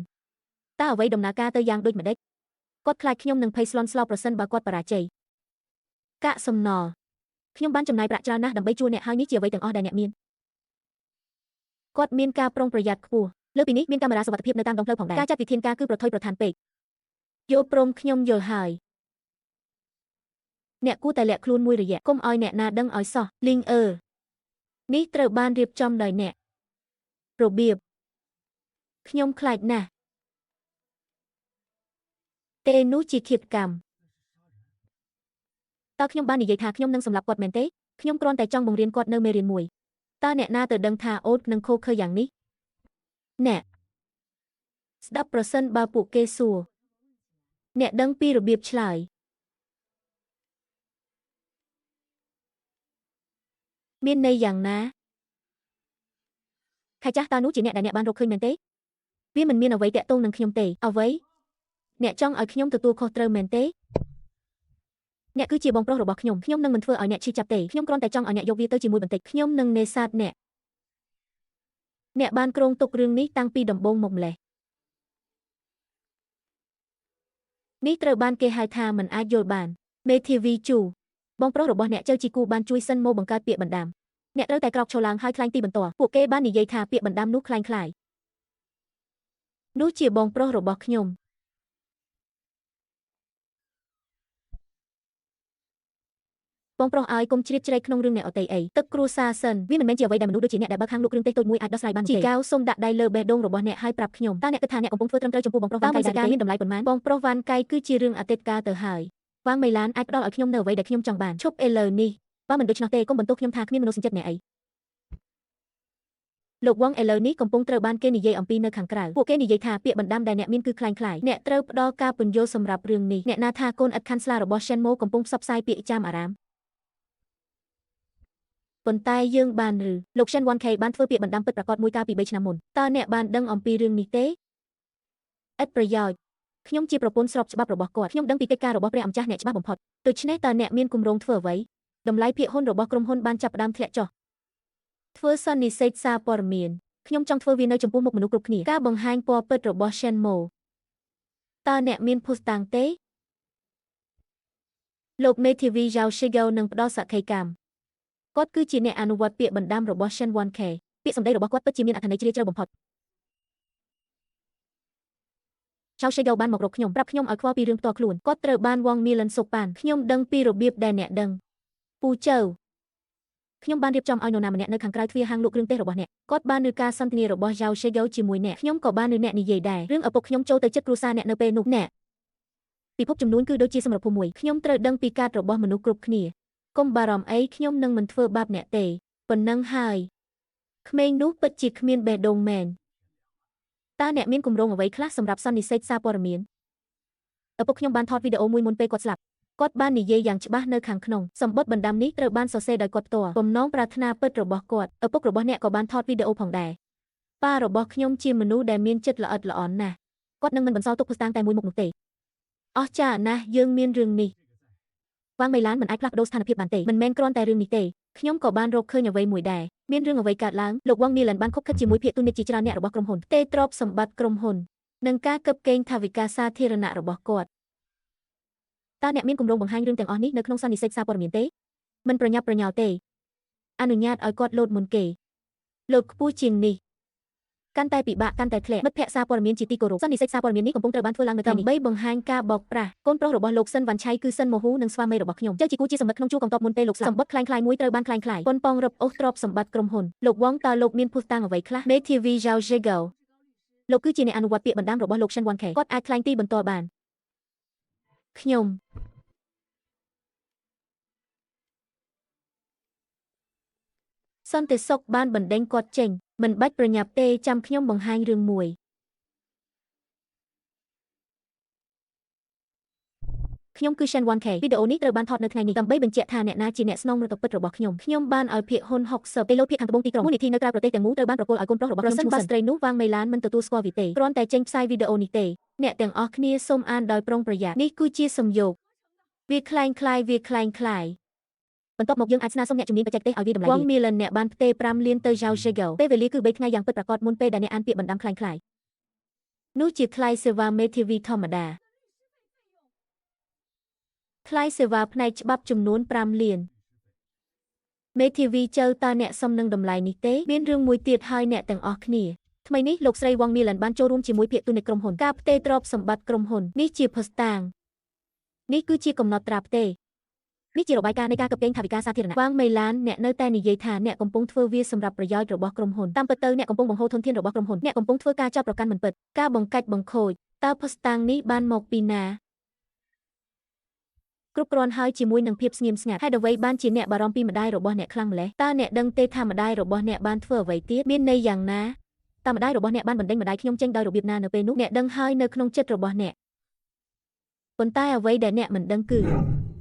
តើអ្វីដំណើរការទៅយ៉ាងដូចម្តេចគាត់ខ្លាចខ្ញុំនឹងភ័យស្លន់ស្លោប្រសិនបើគាត់បរាជ័យកាកសំណល់ខ្ញុំបានចំណាយប្រាក់ច្រើនណាស់ដើម្បីជួលអ្នកហើយនេះជាអ្វីទាំងអស់ដែលអ្នកមានគាត់មានការប្រុងប្រយ័ត្នខ្ពស់លើពីនេះមានកាមេរ៉ាសុវត្ថិភាពនៅតាមដងផ្លូវផងដែរការចាត់វិធានការគឺប្រថុយប្រថានពេកយល់ព្រមខ្ញុំយល់ហើយអ្នកគួរតែលាក់ខ្លួនមួយរយៈកុំឲ្យអ្នកណាដឹងឲ្យសោះលីងអឺនេះត្រូវបានរៀបចំដោយអ្នករបៀបខ្ញុំខ្លាចណាស់ទេនោះជាឃាតកម្មតើខ្ញុំបាននិយាយថាខ្ញុំនឹងសម្លាប់គាត់មែនទេខ្ញុំគ្រាន់តែចង់បង្រៀនគាត់នៅមេរៀនមួយតើអ្នកណាទៅដឹងថាអូតនឹងខូខើយ៉ាងនេះអ្នកស្ដាប់ប្រសិនបើពួកគេសួរអ្នកដឹងពីរបៀបឆ្លើយមានន័យយ៉ាងណាខែចាស់តើនោះជាអ្នកដែលអ្នកបានរកឃើញមែនទេវាមិនមានអ្វីទាក់ទងនឹងខ្ញុំទេអ្វីអ្នកចង់ឲ្យខ្ញុំទទួលខុសត្រូវមែនទេអ្នកគឺជាបងប្រុសរបស់ខ្ញុំខ្ញុំនឹងមិនធ្វើឲ្យអ្នកឈឺចាប់ទេខ្ញុំគ្រាន់តែចង់ឲ្យអ្នកយកវាទៅជាមួយបន្តិចខ្ញុំនឹងនេសាទអ្នកអ្នកបានគ្រោងទុករឿងនេះតាំងពីដំបូងមកម្លេះនេះត្រូវបានគេហៅថាមិនអាចយល់បានមេធាវីជូបងប្រុសរបស់អ្នកចៅជីគូបានជួយសិនមកបង្កើតពាក្យបណ្ដាំអ្នកត្រូវតែក្រោកឈរឡើងហើយថ្លែងទីបន្ទាល់ពួកគេបាននិយាយថាពាក្យបណ្ដាំនោះក្លែងក្លាយនោះជាបងប្រុសរបស់ខ្ញុំបងប្រុសឲ្យកុំជ្រៀតជ្រែកក្នុងរឿងអ្នកអតីអីទឹកគ្រួសារសិនវាមិនមែនជាអ្វីដែលមនុស្សដូចជាអ្នកដែលបើកហាងលក់គ្រឿងទេសតូចមួយអាចដោះស្រាយបានទេជីកៅសូមដាក់ដៃលើបេះដូងរបស់អ្នកហើយប្រាប់ខ្ញុំតើអ្នកគិតថាអ្នកកំពុងធ្វើត្រឹមត្រូវចំពោះបងប្រុសវ៉ាន់កៃដែរមានតម្លៃប៉ុន្មានបងប្រុសវ៉ាន់កៃគឺជារឿងអតីតកាលទៅហើយវ៉ាងមេឡានអាចផ្ដល់ឲ្យខ្ញុំនៅអ្វីដែលខ្ញុំចង់បានឈប់ឥឡូវនេះបើមិនដូច្នោះទេកុំបន្ទោសខ្ញុំថាគ្មានមនោសញ្ចេតនាអីលោកវ៉ងឥឡូវនេះកំពុងត្រូវបានគេនិយាយអំពីនៅខាងក្រៅពួកគេនិយាយថាពាក្យបណ្ដាំដែលអ្នកមានគឺក្លែងក្លាយអ្នកត្រូវផ្ដល់ការពន្យល់សម្រាប់រឿងនេះអ្នកណាថាកូនឥតខាន់ស្លារបស់ Shen Mo កំពុងផ្សព្វផ្សាយពាក្យចាមអារាមប៉ុន្តែយើងបានឬលោក Shen 1K បានធ្វើពាក្យបណ្ដាំពិតប្រាកដមួយកាលពី3ឆ្នាំមុនតើអ្នកបានដឹងអំពីរឿងនេះទេឥតប្រយោជន៍ខ្ញុំជាប្រពន្ធស្របច្បាប់របស់គាត់ខ្ញុំដឹងពីកិច្ចការរបស់ព្រះអម្ចាស់អ្នកច្បាស់បំផុតដូច្នេះតើអ្នកមានគម្រោងធ្វើអ្វីតម្លៃភាគហ៊ុនរបស់ក្រុមហ៊ុនបានចាប់ផ្ដើមធ្លាក់ចុះធ្វើសន្និសីទសារព័ត៌មានខ្ញុំចង់ធ្វើវានៅចំពោះមុខមនុស្សគ្រប់គ្នាការបង្ហាញពណ៌ពិតរបស់ Shen Mo តើអ្នកមានភស្តុតាងទេលោកមេធាវី Zhao Shigao នឹងផ្ដល់សក្ខីកម្មគាត់គឺជាអ្នកអនុវត្តពាក្យបណ្ដាំរបស់ Shen 1K ពាក្យសម្ដីរបស់គាត់ពិតជាមានអត្ថន័យជ្រាលជ្រៅបំផុត Zhao Shigao បានមករកខ្ញុំប្រាប់ខ្ញុំឲ្យខ្វល់ពីរឿងផ្ទាល់ខ្លួនគាត់ត្រូវបានវងមីលិនសូកប៉ានខ្ញុំដឹងពីរបៀបដែលអ្នកដឹងពូចៅខ្ញុំបានរៀបចំឲ្យនរណាម្នាក់នៅខាងក្រៅទ្វារហាងលក់គ្រឿងទេសរបស់អ្នកគាត់បាននៅការសន្ទនារបស់ Zhao Shigao ជាមួយអ្នកខ្ញុំក៏បាននៅអ្នកនិយាយដែររឿងឪពុកខ្ញុំចូលទៅចិត្តគ្រួសារអ្នកនៅពេលនោះអ្នកពិភពចំនួនគឺដូចជាសម្រាប់ភូមិមួយខ្ញុំត្រូវដឹងពីកាតរបស់មនុស្សគ្រប់គ្នាកុំបារម្ភអីខ្ញុំនឹងមិនធ្វើបាបអ្នកទេប៉ុណ្ណឹងហើយក្មេងនោះពិតជាគ្មានបេះដូងមែនតើអ្នកមានគម្រោងអ្វីខ្លះសម្រាប់សន្និសីទសារព័ត៌មានឪពុកខ្ញុំបានថតវីដេអូមួយមុនពេលគាត់ស្លាប់គាត់បាននិយាយយ៉ាងច្បាស់នៅខាងក្នុងសម្បត្តិបណ្ដាំនេះត្រូវបានសរសេរដោយគាត់ផ្ទាល់បំណងប្រាថ្នាពិតរបស់គាត់ឪពុករបស់អ្នកក៏បានថតវីដេអូផងដែរប៉ារបស់ខ្ញុំជាមនុស្សដែលមានចិត្តល្អិតល្អន់ណាស់គាត់នឹងមិនបន្សល់ទុកភស្តុតាងតែមួយមុខនោះទេអស្ចារ្យណាស់យើងមានរឿងនេះវ៉ាងមេឡានមិនអាចផ្លាស់ប្ដូរស្ថានភាពបានទេមិនមែនគ្រាន់តែរឿងនេះទេខ្ញុំក៏បានរកឃើញអ្វីមួយដែរមានរឿងអ្វីកើតឡើងលោកវ៉ាងមីឡានបានខុបខិតជាមួយភាគទុននិតជាច្រើនអ្នករបស់ក្រុមហ៊ុនទេទ្រព្យសម្បត្តិក្រុមហ៊ុននិងការកឹបកេងថវិកាសាធារណៈរបស់គាត់តើអ្នកមានគម្រោងបង្ហាញរឿងទាំងអស់នេះនៅក្នុងសន្និសីទសារព័ត៌មានទេមិនប្រញាប់ប្រញាល់ទេអនុញ្ញាតឲ្យគាត់លោតមុនគេលោតខ្ពស់ជាងនេះ កាន់តែពិបាកកាន់តែធ្លាក់មិត្តភ័ក្តិសារព័ត៌មានជាទីគោរពសន្និសីទសារព័ត៌មាននេះកំពុងត្រូវបានធ្វើឡើងនៅថ្ងៃនេះដើម្បីបង្ហាញការបោកប្រាស់កូនប្រុសរបស់លោកស៊ិនវ៉ាន់ឆៃគឺស៊ិនម៉ូហ៊ូនិងស្វាមីរបស់ខ្ញុំចៅជាគូជាសម្បត្តិក្នុងជួរកងទ័ពមុនពេលលោកស្លាប់សម្បត្តិคล้ายៗមួយត្រូវបានคล้ายៗប៉ុនប៉ងរឹបអូសទ្រព្យសម្បត្តិក្រុមហ៊ុនលោកវងតើលោកមានភស្តុតាងអ្វីខ្លះមេធាវីយ៉ាវជេហ្គោលោកគឺជាអ្នកអនុវត្តពាក្យបណ្ដាំរបស់លោកស៊ិនវ៉ាន់ខេគាត់អាចថ្លែងទីបន្ទាល់បានខ្ញុំសន្តិសុខបានបណ្ដេញគាត់ចេញមិនបាច់ប្រញាប់ទេចាំខ្ញុំបង្ហាញរឿងមួយខ្ញុំគឺ Shen 1K វីដេអូនេះត្រូវបានថតនៅថ្ងៃនេះដើម្បីបញ្ជាក់ថាអ្នកណាជាអ្នកស្នងមរតកពិតរបស់ខ្ញុំខ្ញុំបានឲ្យភាគហ៊ុន60ទៅលោតភាគខាងត្បូងទីក្រុងមូលនិធិនៅក្រៅប្រទេសទាំងមូលត្រូវបានប្រគល់ឲ្យកូនប្រុសរបស់ខ្ញុំប្រសិនបើស្ត្រីនោះវាងមេឡានមិនទទួលស្គាល់វាទេគ្រាន់តែចេញផ្សាយវីដេអូនេះទេអ្នកទាំងអស់គ្នាសូមអានដោយប្រុងប្រយ័ត្ននេះគឺជាសំយោគវាคล้ายៗវាคล้ายៗបន្ទាប់មកយើងអាចស្នើសុំអ្នកជំនាញបច្ចេកទេសឲ្យវាតម្លៃវាងមីលនអ្នកបានផ្ទេរ5លានទៅយ៉ាវជេហ្គោពេលវេលាគឺ3ថ្ងៃយ៉ាងពិតប្រាកដមុនពេលដែលអ្នកអានពាក្យបណ្ដាំคล้ายៗនោះជាថ្លៃសេវាមេធាវីធម្មតាថ្លៃសេវាផ្នែកច្បាប់ចំនួន5លានមេធាវីចៅតើអ្នកសមនឹងតម្លៃនេះទេមានរឿងមួយទៀតហើយអ្នកទាំងអស់គ្នាថ្មីនេះលោកស្រីវងមីលនបានចូលរួមជាមួយភាគទុននៃក្រុមហ៊ុនការផ្ទេរទ្រព្យសម្បត្តិក្រុមហ៊ុននេះជាភស្តុតាងនេះគឺជាកំណត់ត្រាផ្ទេរនេះជារបាយការណ៍នៃការកិបកេងថវិកាសាធារណៈវាងមេឡានអ្នកនៅតែនិយាយថាអ្នកកំពុងធ្វើវាសម្រាប់ប្រយោជន៍របស់ក្រុមហ៊ុនតាមពិតទៅអ្នកកំពុងបង្ហូរធនធានរបស់ក្រុមហ៊ុនអ្នកកំពុងធ្វើការចោទប្រកាន់មិនពិតការបង្កាច់បង្ខូចតើភស្តុតាងនេះបានមកពីណាគ្រប់គ្រាន់ហើយជាមួយនឹងភាពស្ងៀមស្ងាត់ហេតុអ្វីបានជាអ្នកបារម្ភពីម្ដាយរបស់អ្នកខ្លាំងម្ល៉េះតើអ្នកដឹងទេថាម្ដាយរបស់អ្នកបានធ្វើអ្វីទៀតមានន័យយ៉ាងណាតើម្ដាយរបស់អ្នកបានបណ្ដេញម្ដាយខ្ញុំចេញដោយរបៀបណានៅពេលនោះអ្នកដឹងហើយនៅក្នុងចិត្តរបស់អ្នកប៉ុន្តែអ្វីដែលអ្នកមិនដឹងគឺ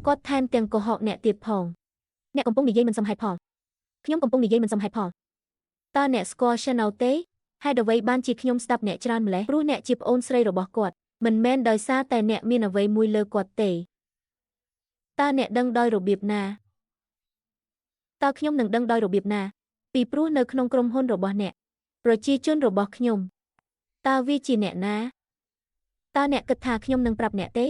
គាត់ថែមទាំងកុហកអ្នកទៀតផងអ្នកកំពុងនិយាយមិនសមហេតុផលខ្ញុំកំពុងនិយាយមិនសមហេតុផលតើអ្នកស្គាល់ Chanel ទេហេតុអ្វីបានជាខ្ញុំស្ដាប់អ្នកច្រើនម្ល៉េះព្រោះអ្នកជាប្អូនស្រីរបស់គាត់មិនមែនដោយសារតែអ្នកមានអ្វីមួយលើគាត់ទេតើអ្នកដឹងដោយរបៀបណាតើខ្ញុំនឹងដឹងដោយរបៀបណាពីព្រោះនៅក្នុងក្រុមហ៊ុនរបស់អ្នកប្រជាជនរបស់ខ្ញុំតើវាជាអ្នកណាតើអ្នកគិតថាខ្ញុំនឹងប្រាប់អ្នកទ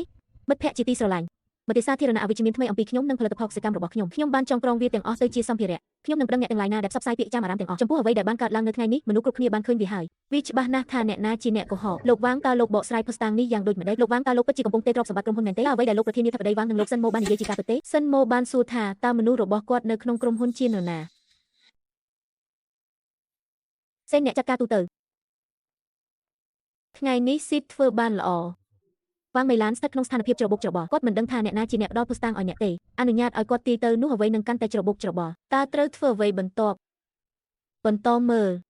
េមិត្តភក្តិជាទីស្រឡាញ់មតិសាធារណៈអវិជ្ជមានថ្មីអំពីខ្ញុំនិងផលិតផលកសិកម្មរបស់ខ្ញុំខ្ញុំបានចងក្រងវាទាំងអស់ទៅជាសម្ភារៈខ្ញុំនឹងប្តឹងអ្នកទាំងឡាយណាដែលផ្សព្វផ្សាយពាក្យចាំអារាមទាំងអស់ចំពោះអ្វីដែលបានកើតឡើងនៅថ្ងៃនេះមនុស្សគ្រប់គ្នាបានឃើញវាហើយវាច្បាស់ណាស់ថាអ្នកណាជាអ្នកកុហកលោកវាងតើលោកបកស្រាយភស្តុតាងនេះយ៉ាងដូចម្តេចលោកវាងតើលោកពិតជាកំពុងទេទ្រព្យសម្បត្តិក្រុមហ៊ុនមែនទេតើអ្វីដែលលោកប្រធានាធិបតីវាងនិងលោកស៊ិនម៉ូបាននិយាយជាការពិតទេស៊ិនម៉ូបានសួរថាតើមនុស្សរបស់គាត់នៅក្នុងក្រុមហ៊ុនជានរណាសេនអ្នកចាត់ការទូទៅថ្ងៃនេះស៊ីតធ្វើបានល្អវាងមេឡានស្ថិតក្នុងស្ថានភាពច្របូកច្របល់គាត់មិនដឹងថាអ្នកណាជាអ្នកផ្ដល់ភស្តុតាងឲ្យអ្នកទេអនុញ្ញាតឲ្យគាត់ទាយទៅនោះអ្វីនឹងកាន់តែច្របូកច្របល់តើត្រូវធ្វើអ្វីបន្ទាប់បន្តមើល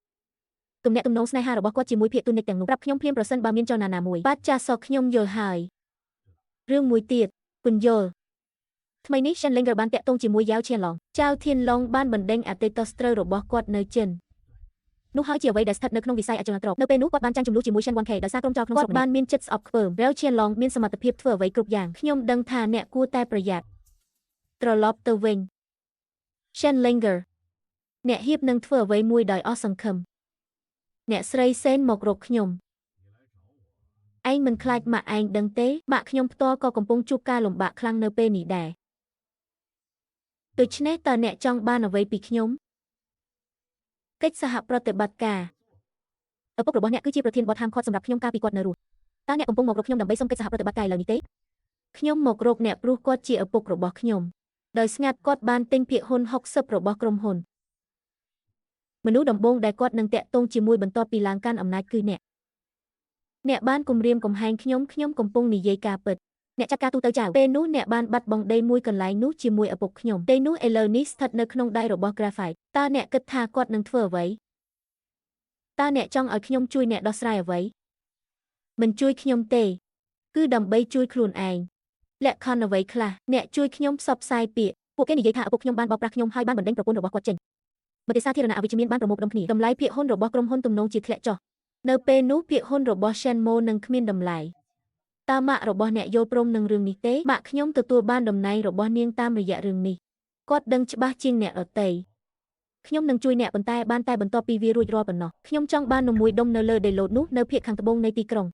ទំនាក់ទំនងស្នេហារបស់គាត់ជាមួយភាគទុននិកទាំងនោះប្រាប់ខ្ញុំភ្លាមប្រសិនបើមានចលនាណាមួយបាទចាសសខ្ញុំយល់ហើយរឿងមួយទៀតពន្យល់ថ្មីនេះ Shen Linger បានតាក់ទងជាមួយយ៉ាវឈៀនឡងចៅធានឡងបានបណ្ដេញអតីតស្ត្រូវរបស់គាត់នៅចិននោះហើយជាអ្វីដែលស្ថិតនៅក្នុងវិស័យអចលនទ្រព្យនៅពេលនោះគាត់បានចាញ់ចំនួនជាមួយ Shen 1K ដោយសារក្រុមចោរក្នុងស្រុកគាត់បានមានចិត្តស្អប់ខ្ពើមរាវឈៀនឡងមានសមត្ថភាពធ្វើអ្វីគ្រប់យ៉ាងខ្ញុំដឹងថាអ្នកគួរតែប្រយ័ត្នត្រឡប់ទៅវិញ Shen Linger អ្នកហៀបនឹងធ្វើអ្វីមួយដោយអស់សង្ឃឹមអ្នកស្រីសេនមករកខ្ញុំឯងមិនខ្លាចម៉ាក់ឯងដឹងទេម៉ាក់ខ្ញុំផ្ទាល់ក៏កំពុងជួបការលំបាកខ្លាំងនៅពេលនេះដែរដូច្នេះតើអ្នកចង់បានអ្វីពីខ្ញុំកិច្ចសហប្រតិបត្តិការឪពុករបស់អ្នកគឺជាប្រធានបទហាមឃាត់សម្រាប់ខ្ញុំកាលពីគាត់នៅរស់តើអ្នកកំពុងមករកខ្ញុំដើម្បីសុំកិច្ចសហប្រតិបត្តិការឥឡូវនេះទេខ្ញុំមករកអ្នកព្រោះគាត់ជាឪពុករបស់ខ្ញុំដោយស្ងាត់គាត់បានទិញភាគហ៊ុន60របស់ក្រុមហ៊ុនមនុស្សដំបូងដែលគាត់នឹងតាក់ទងជាមួយបន្ទាប់ពីឡើងកាន់អំណាចគឺអ្នកអ្នកបានគំរាមកំហែងខ្ញុំខ្ញុំកំពុងនិយាយការពិតអ្នកចាត់ការទូទៅចៅពេលនោះអ្នកបានបាត់បង់ដីមួយកន្លែងនោះជាមួយឪពុកខ្ញុំដីនោះឥឡូវនេះស្ថិតនៅក្នុងដៃរបស់ Graphite តើអ្នកគិតថាគាត់នឹងធ្វើអ្វីតើអ្នកចង់ឲ្យខ្ញុំជួយអ្នកដោះស្រាយអ្វីមិនជួយខ្ញុំទេគឺដើម្បីជួយខ្លួនឯងលក្ខខណ្ឌអ្វីខ្លះអ្នកជួយខ្ញុំផ្សព្វផ្សាយពាក្យពួកគេនិយាយថាឪពុកខ្ញុំបានបោកប្រាស់ខ្ញុំហើយបានបណ្ដេញប្រពន្ធរបស់គាត់ចេញមតិសាធារណៈអវិជ្ជមានបានប្រមូលផ្ដុំគ្នាតម្លៃភាគហ៊ុនរបស់ក្រុមហ៊ុនទំនងជាធ្លាក់ចុះនៅពេលនោះភាគហ៊ុនរបស់ Shen Mo នឹងគ្មានតម្លៃតើម៉ាក់របស់អ្នកយល់ព្រមនឹងរឿងនេះទេម៉ាក់ខ្ញុំទទួលបានតំណែងរបស់នាងតាមរយៈរឿងនេះគាត់ដឹងច្បាស់ជាងអ្នកដទៃខ្ញុំនឹងជួយអ្នកប៉ុន្តែបានតែបន្ទាប់ពីវារួចរាល់ប៉ុណ្ណោះខ្ញុំចង់បាននំមួយដុំនៅលើដីឡូតនោះនៅភាគខាងត្បូងនៃទីក្រុង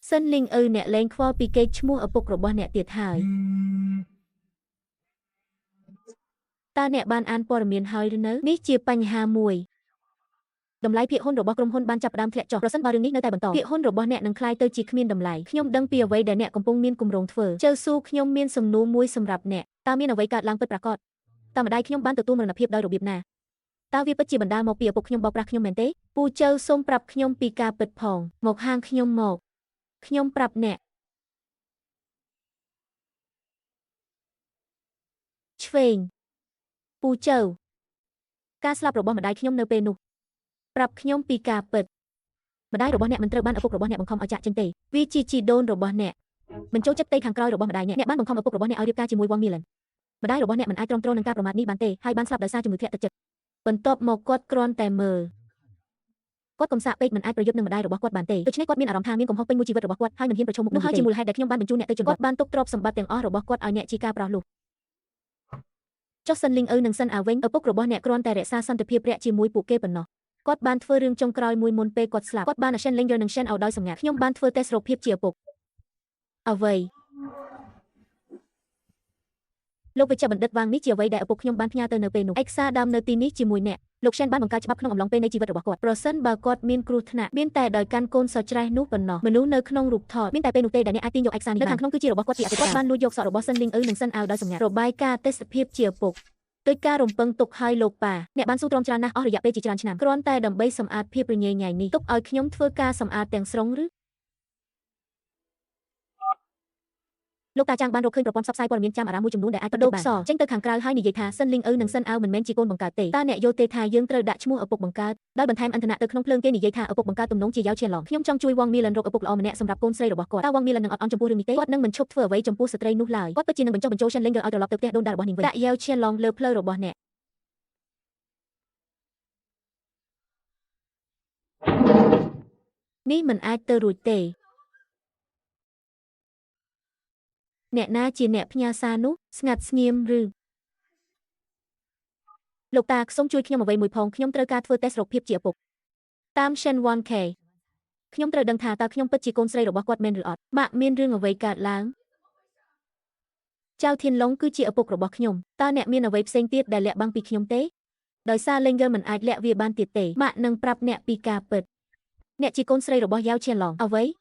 សិនលីងឪអ្នកលែងខ្វល់ពីកេរ្តិ៍ឈ្មោះឪពុករបស់អ្នកទៀតហើយ តើអ្នកបានអានព័ត៌មានហើយឬនៅនេះជាបញ្ហាមួយតម្លៃភាគហ៊ុនរបស់ក្រុមហ៊ុនបានចាប់ផ្ដើមធ្លាក់ចុះប្រសិនបើរឿងនេះនៅតែបន្តភាគហ៊ុនរបស់អ្នកនឹងក្លាយទៅជាគ្មានតម្លៃខ្ញុំដឹងពីអ្វីដែលអ្នកកំពុងមានគម្រោងធ្វើជើស៊ូខ្ញុំមានសំណួរមួយសម្រាប់អ្នកតើមានអ្វីកើតឡើងពិតប្រាកដតើម្ដាយខ្ញុំបានទទួលមរណភាពដោយរបៀបណាតើវាពិតជាបណ្ដាលមកពីឪពុកខ្ញុំបោកប្រាស់ខ្ញុំមែនទេពូជើសូមប្រាប់ខ្ញុំពីការពិតផងមកហាងខ្ញុំមកខ្ញុំប្រាប់អ្នកឆ្វេងពូជើការស្លាប់របស់ម្ដាយខ្ញុំនៅពេលនោះប្រាប់ខ្ញុំពីការពិតម្ដាយរបស់អ្នកមិនត្រូវបានឪពុករបស់អ្នកបង្ខំឲ្យចាកចេញទេវាជាជីដូនរបស់អ្នកមិនចូលចិត្តផ្ទៃខាងក្រោយរបស់ម្ដាយអ្នកអ្នកបានបង្ខំឪពុករបស់អ្នកឲ្យរៀបការជាមួយវ៉ាងមីលិនម្ដាយរបស់អ្នកមិនអាចទ្រាំទ្រនឹងការប្រមាថនេះបានទេហើយបានស្លាប់ដោយសារជំងឺធ្លាក់ទឹកចិត្តបន្ទាប់មកគាត់គ្រាន់តែមើលគាត់កំសាកពេកមិនអាចប្រយុទ្ធនឹងម្ដាយរបស់គាត់បានទេដូច្នេះគាត់មានអារម្មណ៍ថាមានកំហុសពេញមួយជីវិតរបស់គាត់ហើយមិនហ៊ានប្រឈមមុខនោះហើយជាមូលហេតុដែលខ្ញុំបានបញ្ជូនអ្នកទៅជនបទគាត់បានទុកទ្រព្យសម្បត្តិទាំងអស់របស់គាត់ឲ្យអ្នកជាការប្រោសលោះចុះសិនលីងអ៊ឺនិងសិនអាវិញឪពុករបស់អ្នកគ្រាន់តែរក្សាសន្តិភាពរាក់ជាមួយពួកគេប៉ុណ្ណោះគាត់បានធ្វើរឿងចុងក្រោយមួយមុនពេលគាត់ស្លាប់គាត់បានអាសិនលីងនិងសិនអោដោយសម្ងាត់ខ្ញុំបានធ្វើតេស្តរោគភាពជាឪពុកអ្វីលោកវិជ្ជបណ្ឌិតវ៉ាងនេះជាអ្វីដែលឪពុកខ្ញុំបានផ្ញើទៅនៅពេលនោះឯកសារដើមនៅទីនេះជាមួយអ្នកលោកសែនបានបង្កើតច្បាប់ក្នុងអំឡុងពេលនៃជីវិតរបស់គាត់ប្រសិនបើគាត់មានគ្រោះថ្នាក់មានតែដោយកាន់កូនសច្រេះនោះប៉ុណ្ណោះមនុស្សនៅក្នុងរូបថតមានតែពេលនោះទេដែលអ្នកអាចទាញយកឯកសារនេះនៅខាងក្នុងគឺជារបស់គាត់ពីអតីតគាត់បានលួចយកសក់របស់សិនលីងអ៊ឺនិងសិនអាវដោយសម្ងាត់របាយការណ៍ទេសភាពជាឪពុកដោយការរំពឹងទុកឲ្យលោកប៉ាអ្នកបានស៊ូទ្រាំច្រើនណាស់អស់រយៈពេលជាច្រើនឆ្នាំគ្រាន់តែដើម្បីសម្អាតភាពរញ៉េរញ៉ៃនេះទុកឲ្យខ្ញុំធ្វើការសម្អាតទាំងស្រុងឬលោកតាចាងបានរកឃើញប្រព័ន្ធផ្សព្វផ្សាយព័ត៌មានចាំអារាមមួយចំនួនដែលអាចបដូរខ្សចេញទៅខាងក្រៅហើយនិយាយថាសិនលីងអ៊ឺនិងសិនអាវមិនមែនជាកូនបង្កើតទេតើអ្នកយល់ទេថាយើងត្រូវដាក់ឈ្មោះឪពុកបង្កើតដោយបន្ថែមឥន្ធនៈទៅក្នុងភ្លើងគេនិយាយថាឪពុកបង្កើតទំនងជាយ៉ាវឈៀនឡងខ្ញុំចង់ជួយវងមីលិនរកឪពុកល្អម្នាក់សម្រាប់កូនស្រីរបស់គាត់តើវងមីលិននឹងអត់អន់ចំពោះរឿងនេះទេគាត់នឹងមិនឈប់ធ្វើអ្វីចំពោះស្ត្រីនោះឡើយគាត់ពិតជានឹងបញ្ចុះបញ្ចូលសិនលីងឲ្យត្រឡប់ទៅផ្ទះដូនតារបស់នាងវិញដាក់យ៉ាវឈៀនឡងលើផ្លូវរបស់អ្នកនេះមិនអាចទៅរួចទេអ្នកណាជាអ្នកផ្ញើសារនោះស្ងាត់ស្ងៀមឬលោកតាសូមជួយខ្ញុំអ្វីមួយផងខ្ញុំត្រូវការធ្វើតេស្តរោគភាពជាឪពុកតាម Shen 1K ខ្ញុំត្រូវដឹងថាតើខ្ញុំពិតជាកូនស្រីរបស់គាត់មែនឬអត់ម៉ាក់មានរឿងអ្វីកើតឡើងចៅធានឡុងគឺជាឪពុករបស់ខ្ញុំតើអ្នកមានអ្វីផ្សេងទៀតដែលលាក់បាំងពីខ្ញុំទេដោយសារលេងយើមិនអាចលាក់វាបានទៀតទេម៉ាក់នឹងប្រាប់អ្នកពីការពិតអ្នកជាកូនស្រីរបស់យ៉ាវឈៀនឡុងអ្វី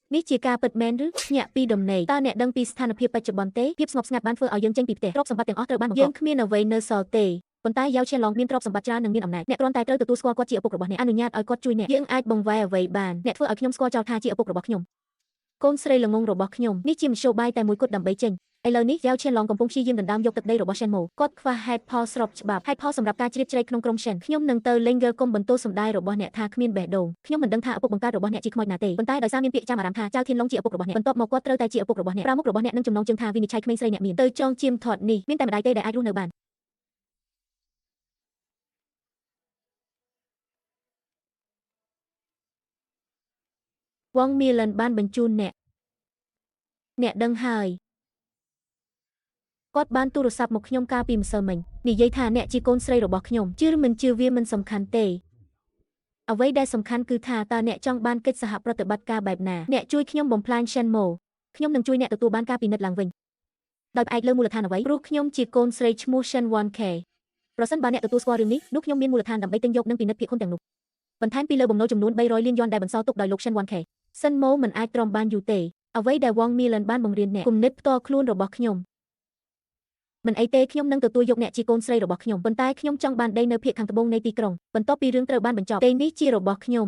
នេះជាការពិតមែនឬញាក់ពីដំណេកតើអ្នកដឹងពីស្ថានភាពបច្ចុប្បន្នទេភាពស្ងប់ស្ងាត់បានធ្វើឲ្យយើងចេញពីផ្ទះទ្រព្យសម្បត្តិទាំងអស់ត្រូវបានបង្កកយើងគ្មានអ្វីនៅសល់ទេប៉ុន្តែយ៉ាវឈៀនឡងមានទ្រព្យសម្បត្តិច្រើននិងមានអំណាចអ្នកគ្រាន់តែត្រូវទទួលស្គាល់គាត់ជាឪពុករបស់អ្នកអនុញ្ញាតឲ្យគាត់ជួយអ្នកយើងអាចបង្វែរអ្វីបានអ្នកធ្វើឲ្យខ្ញុំស្គាល់ចោលថាជាឪពុករបស់ខ្ញុំកូនស្រីល្ងងរបស់ខ្ញុំនេះជាមធ្យោបាយតែមួយគត់ដើម្បីចេញឥឡូវនេះយ៉ាវឈៀនឡងកំពុងព្យាយាមដណ្ដើមយកទឹកដីរបស់សិនម៉ូគាត់ខ្វះហេតុផលស្របច្បាប់ហេតុផលសម្រាប់ការជ្រៀតជ្រែកក្នុងក្រុមសិនខ្ញុំនឹងទៅលេងយើគុំបន្ទោសសម្ដាយរបស់អ្នកថាគ្មានបេះដូងខ្ញុំមិនដឹងថាឪពុកបង្កើតរបស់អ្នកជាខ្មោចណាទេប៉ុន្តែដោយសារមានពាក្យចាំអារម្មណ៍ថាចៅធានឡងជាឪពុករបស់អ្នកបន្ទាប់មកគាត់ត្រូវតែជាឪពុករបស់អ្នកប្រាមុខរបស់អ្នកនឹងចំណងជើងថាវិនិច្ឆ័យក្មេងស្រីអ្នកមានទៅចងជាមថតនេះមានតែម្ដាយទេដែលអាចរស់នៅបានវងមីលិនបានបញ្ជូនអ្នកអ្នកដឹងហើយគាត់បានទូរស័ព្ទមកខ្ញុំកាលពីម្សិលមិញនិយាយថាអ្នកជាកូនស្រីរបស់ខ្ញុំជឿឬមិនជឿវាមិនសំខាន់ទេអ្វីដែលសំខាន់គឺថាតើអ្នកចង់បានកិច្ចសហប្រតិបត្តិការបែបណាអ្នកជួយខ្ញុំបំផ្លាញសិនម៉ូខ្ញុំនឹងជួយអ្នកទទួលបានការពិនិត្យឡើងវិញដោយផ្អែកលើមូលដ្ឋានអ្វីព្រោះខ្ញុំជាកូនស្រីឈ្មោះសិន 1K ប្រសិនបើអ្នកទទួលស្គាល់រឿងនេះនោះខ្ញុំមានមូលដ្ឋានដើម្បីទិញយកនិងពិនិត្យភាគហ៊ុនទាំងនោះបន្ថែមពីលើបំណុលចំនួន300លានយន់ដែលបន្សល់ទុកដោយលោកសិន 1K សិនម៉ូមិនអាចទ្រាំបានយូរទេអ្វីដែលវងមីលិនបានបង្រៀនអ្នកគំនិតផ្ទាល់ខ្លួនរបស់ខ្ញុំមិនអីទេខ្ញុំនឹងទទួលយកអ្នកជាកូនស្រីរបស់ខ្ញុំប៉ុន្តែខ្ញុំចង់បានដីនៅភាគខាងត្បូងនៃទីក្រុងបន្ទាប់ពីរឿងត្រូវបានបញ្ចប់ដីនេះជារបស់ខ្ញុំ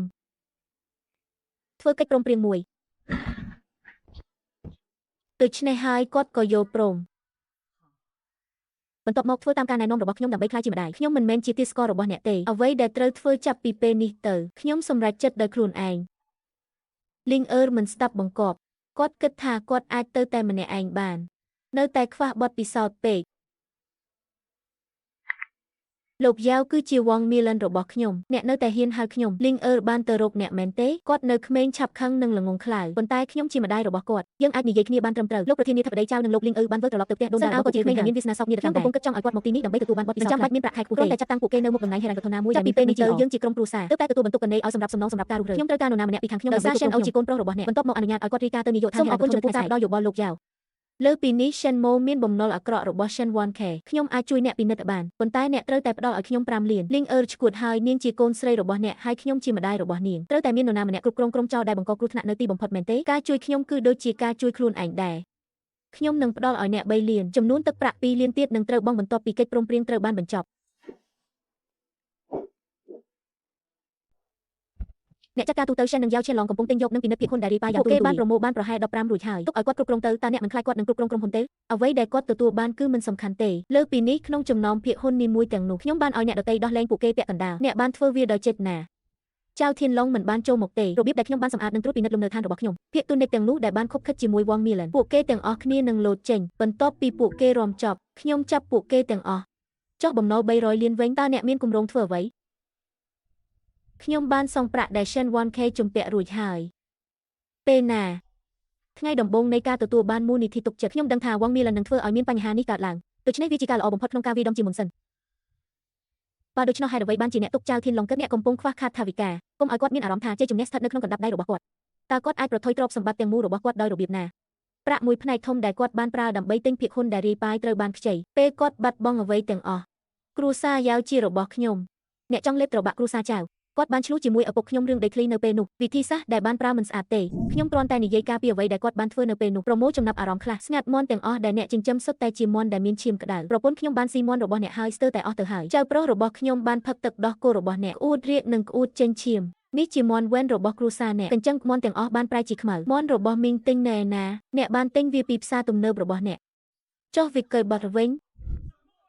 ធ្វើកិច្ចព្រមព្រៀងមួយដូច្នេះហើយគាត់ក៏យល់ព្រមបន្ទាប់មកធ្វើតាមការណែនាំរបស់ខ្ញុំដើម្បីក្លាយជាម្ដាយខ្ញុំមិនមែនជាទាសកររបស់អ្នកទេអ្វីដែលត្រូវធ្វើចាប់ពីពេលនេះទៅខ្ញុំសម្រេចចិត្តដោយខ្លួនឯងលីងអឺមិនស្ដាប់បង្គាប់គាត់គិតថាគាត់អាចទៅតែម្នាក់ឯងបាននៅតែខ្វះបទពិសោធន៍ពេក លោកយ៉ាវគឺជាវងមីលិនរបស់ខ្ញុំអ្នកនៅតែហ៊ានហៅខ្ញុំលីងអឺបានទៅរកអ្នកមែនទេគាត់នៅក្មេងឆាប់ខឹងនិងល្ងងខ្លៅប៉ុន្តែខ្ញុំជាម្ដាយរបស់គាត់យើងអាចនិយាយគ្នាបានត្រឹមត្រូវលោកប្រធានាធិបតីចៅនិងលោកលីងអឺបានវិលត្រឡប់ទៅផ្ទះដូនតារបស់គាត់ជាក្មេងដែលមានវាសនាសោកនាដកម្មខ្ញុំកំពុងគិតចង់ឲ្យគាត់មកទីនេះដើម្បីទទួលបានបទពិសោធន៍ចាំបាច់មានប្រាក់ខែខ្ពស់ទេគ្រាន់តែចាត់តាំងពួកគេនៅមុខតំណែងហិរញ្ញវត្ថុណាមួយចាប់ពីពេលនេះទៅយើងជាក្រុមគ្រួសារទើបតែទទួលបន្ទុកកណេឲ្យសម្រាប់សំណងសម្រាប់ការរុះរើខ្ញុំត្រូវការនរណាម្នាក់ពីខាងខ្ញុំដោយសារ Shen អូជាកូនប្រុសរបស់អ្នកបន្ទាប់មកអនុញ្ញាតឲ្យគាត់រាយការណ៍ទៅនាយកដ្ឋានសូមអរគុណចំពោះការផ្ដល់យោបល់លោកយ៉ាវ លើពីនេះ Shenmo មានបំណុលអាក្រក់របស់ Shen 1K ខ្ញុំអាចជួយអ្នកពិនិត្យបានប៉ុន្តែអ្នកត្រូវតែផ្ដល់ឲ្យខ្ញុំ5លានលីងអឺឈួតហើយនាងជាកូនស្រីរបស់អ្នកហើយខ្ញុំជាម្ដាយរបស់នាងត្រូវតែមាននរណាម្នាក់គ្រប់គ្រងក្រុមចោរដែលបង្កគ្រោះថ្នាក់នៅទីបំផុតមែនទេការជួយខ្ញុំគឺដូចជាការជួយខ្លួនឯងដែរខ្ញុំនឹងផ្ដល់ឲ្យអ្នក3លានចំនួនទឹកប្រាក់2លានទៀតនឹងត្រូវបង់បន្ទាប់ពីកិច្ចព្រមព្រៀងត្រូវបានបញ្ចប់អ្នកចាត់ការទូទៅ Shen និងយ៉ាវឆេនឡងកំពុងទិញយកនិងពិនិត្យភាគហ៊ុនដែលរាយប៉ាយយ៉ាងទូលំទូលាយពួកគេបានប្រមូលបានប្រហែល15រួចហើយទុកឲ្យគាត់គ្រប់គ្រងទៅតើអ្នកមិនខ្លាចគាត់នឹងគ្រប់គ្រងក្រុមហ៊ុនទេអ្វីដែលគាត់ទទួលបានគឺមិនសំខាន់ទេលើពីនេះក្នុងចំណោមភាគហ៊ុននីមួយទាំងនោះខ្ញុំបានឲ្យអ្នកដទៃដោះលែងពួកគេពាក់កណ្ដាលអ្នកបានធ្វើវាដោយចេតនាចៅធានឡុងមិនបានចូលមកទេរបៀបដែលខ្ញុំបានសម្អាតនិងត្រួតពិនិត្យលំនៅឋានរបស់ខ្ញុំភាគទុននិកទាំងនោះដែលបានខុបខិតជាមួយវងមីលិនពួកគេទាំងអស់គ្នានឹងលោតចេញបន្ទាប់ពីពួកគេរំចប់ខ្ញុំចាប់ពួកគេទាំងអស់ចុះបំណុល300លានវិញតើអ្នកមានគម្រោងធ្វើអ្វីខ្ញុំបានសងប្រាក់ដែល Shen 1K ជំពាក់រួចហើយពេលណាថ្ងៃដំបូងនៃការទទួលបានមូលនិធិទុកចិត្តខ្ញុំដឹងថាវងមីលិននឹងធ្វើឲ្យមានបញ្ហានេះកើតឡើងដូច្នេះវាជាការល្អបំផុតក្នុងការវាយដំជាមុនសិនបើដូច្នោះហេតុអ្វីបានជាអ្នកទុកចៅធានឡុងគិតអ្នកកំពុងខ្វះខាតថវិកាកុំឲ្យគាត់មានអារម្មណ៍ថាជ័យជំនះស្ថិតនៅក្នុងកណ្ដាប់ដៃរបស់គាត់តើគាត់អាចប្រថុយទ្រព្យសម្បត្តិទាំងមូលរបស់គាត់ដោយរបៀបណាប្រាក់មួយផ្នែកធំដែលគាត់បានប្រើដើម្បីទិញភាគហ៊ុនដែលរាយប៉ាយត្រូវបានខ្ចីពេលគាត់បាត់បង់អ្វីទាំងអស់គ្រួសារយ៉ាវជារបស់ខ្ញុំអ្នកចង់លេបត្របាក់គ្រួសារចៅគាត់បានឆ្លោះជាមួយឪពុកខ្ញុំរឿងដីធ្លីនៅពេលនោះវិធីសាស្ត្រដែលបានប្រើមិនស្អាតទេខ្ញុំគ្រាន់តែនិយាយការពីអ្វីដែលគាត់បានធ្វើនៅពេលនោះប្រមូលចំណាប់អារម្មណ៍ខ្លះស្ងាត់មាន់ទាំងអស់ដែលអ្នកចិញ្ចឹមសុទ្ធតែជាមាន់ដែលមានឈាមក្តៅប្រពន្ធខ្ញុំបានស៊ីមាន់របស់អ្នកហើយស្ទើរតែអស់ទៅហើយចៅប្រុសរបស់ខ្ញុំបានផឹកទឹកដោះគោរបស់អ្នកអួតរាកនិងក្អួតចេញឈាមនេះជាមាន់វ៉ែនរបស់គ្រួសារអ្នកកញ្ចឹងមាន់ទាំងអស់បានប្រែជាខ្មៅមាន់របស់មីងទិញនៅឯណាអ្នកបានទិញវាពីផ្សារទំនើបរបស់អ្នកចុះវិកលបត់វិញ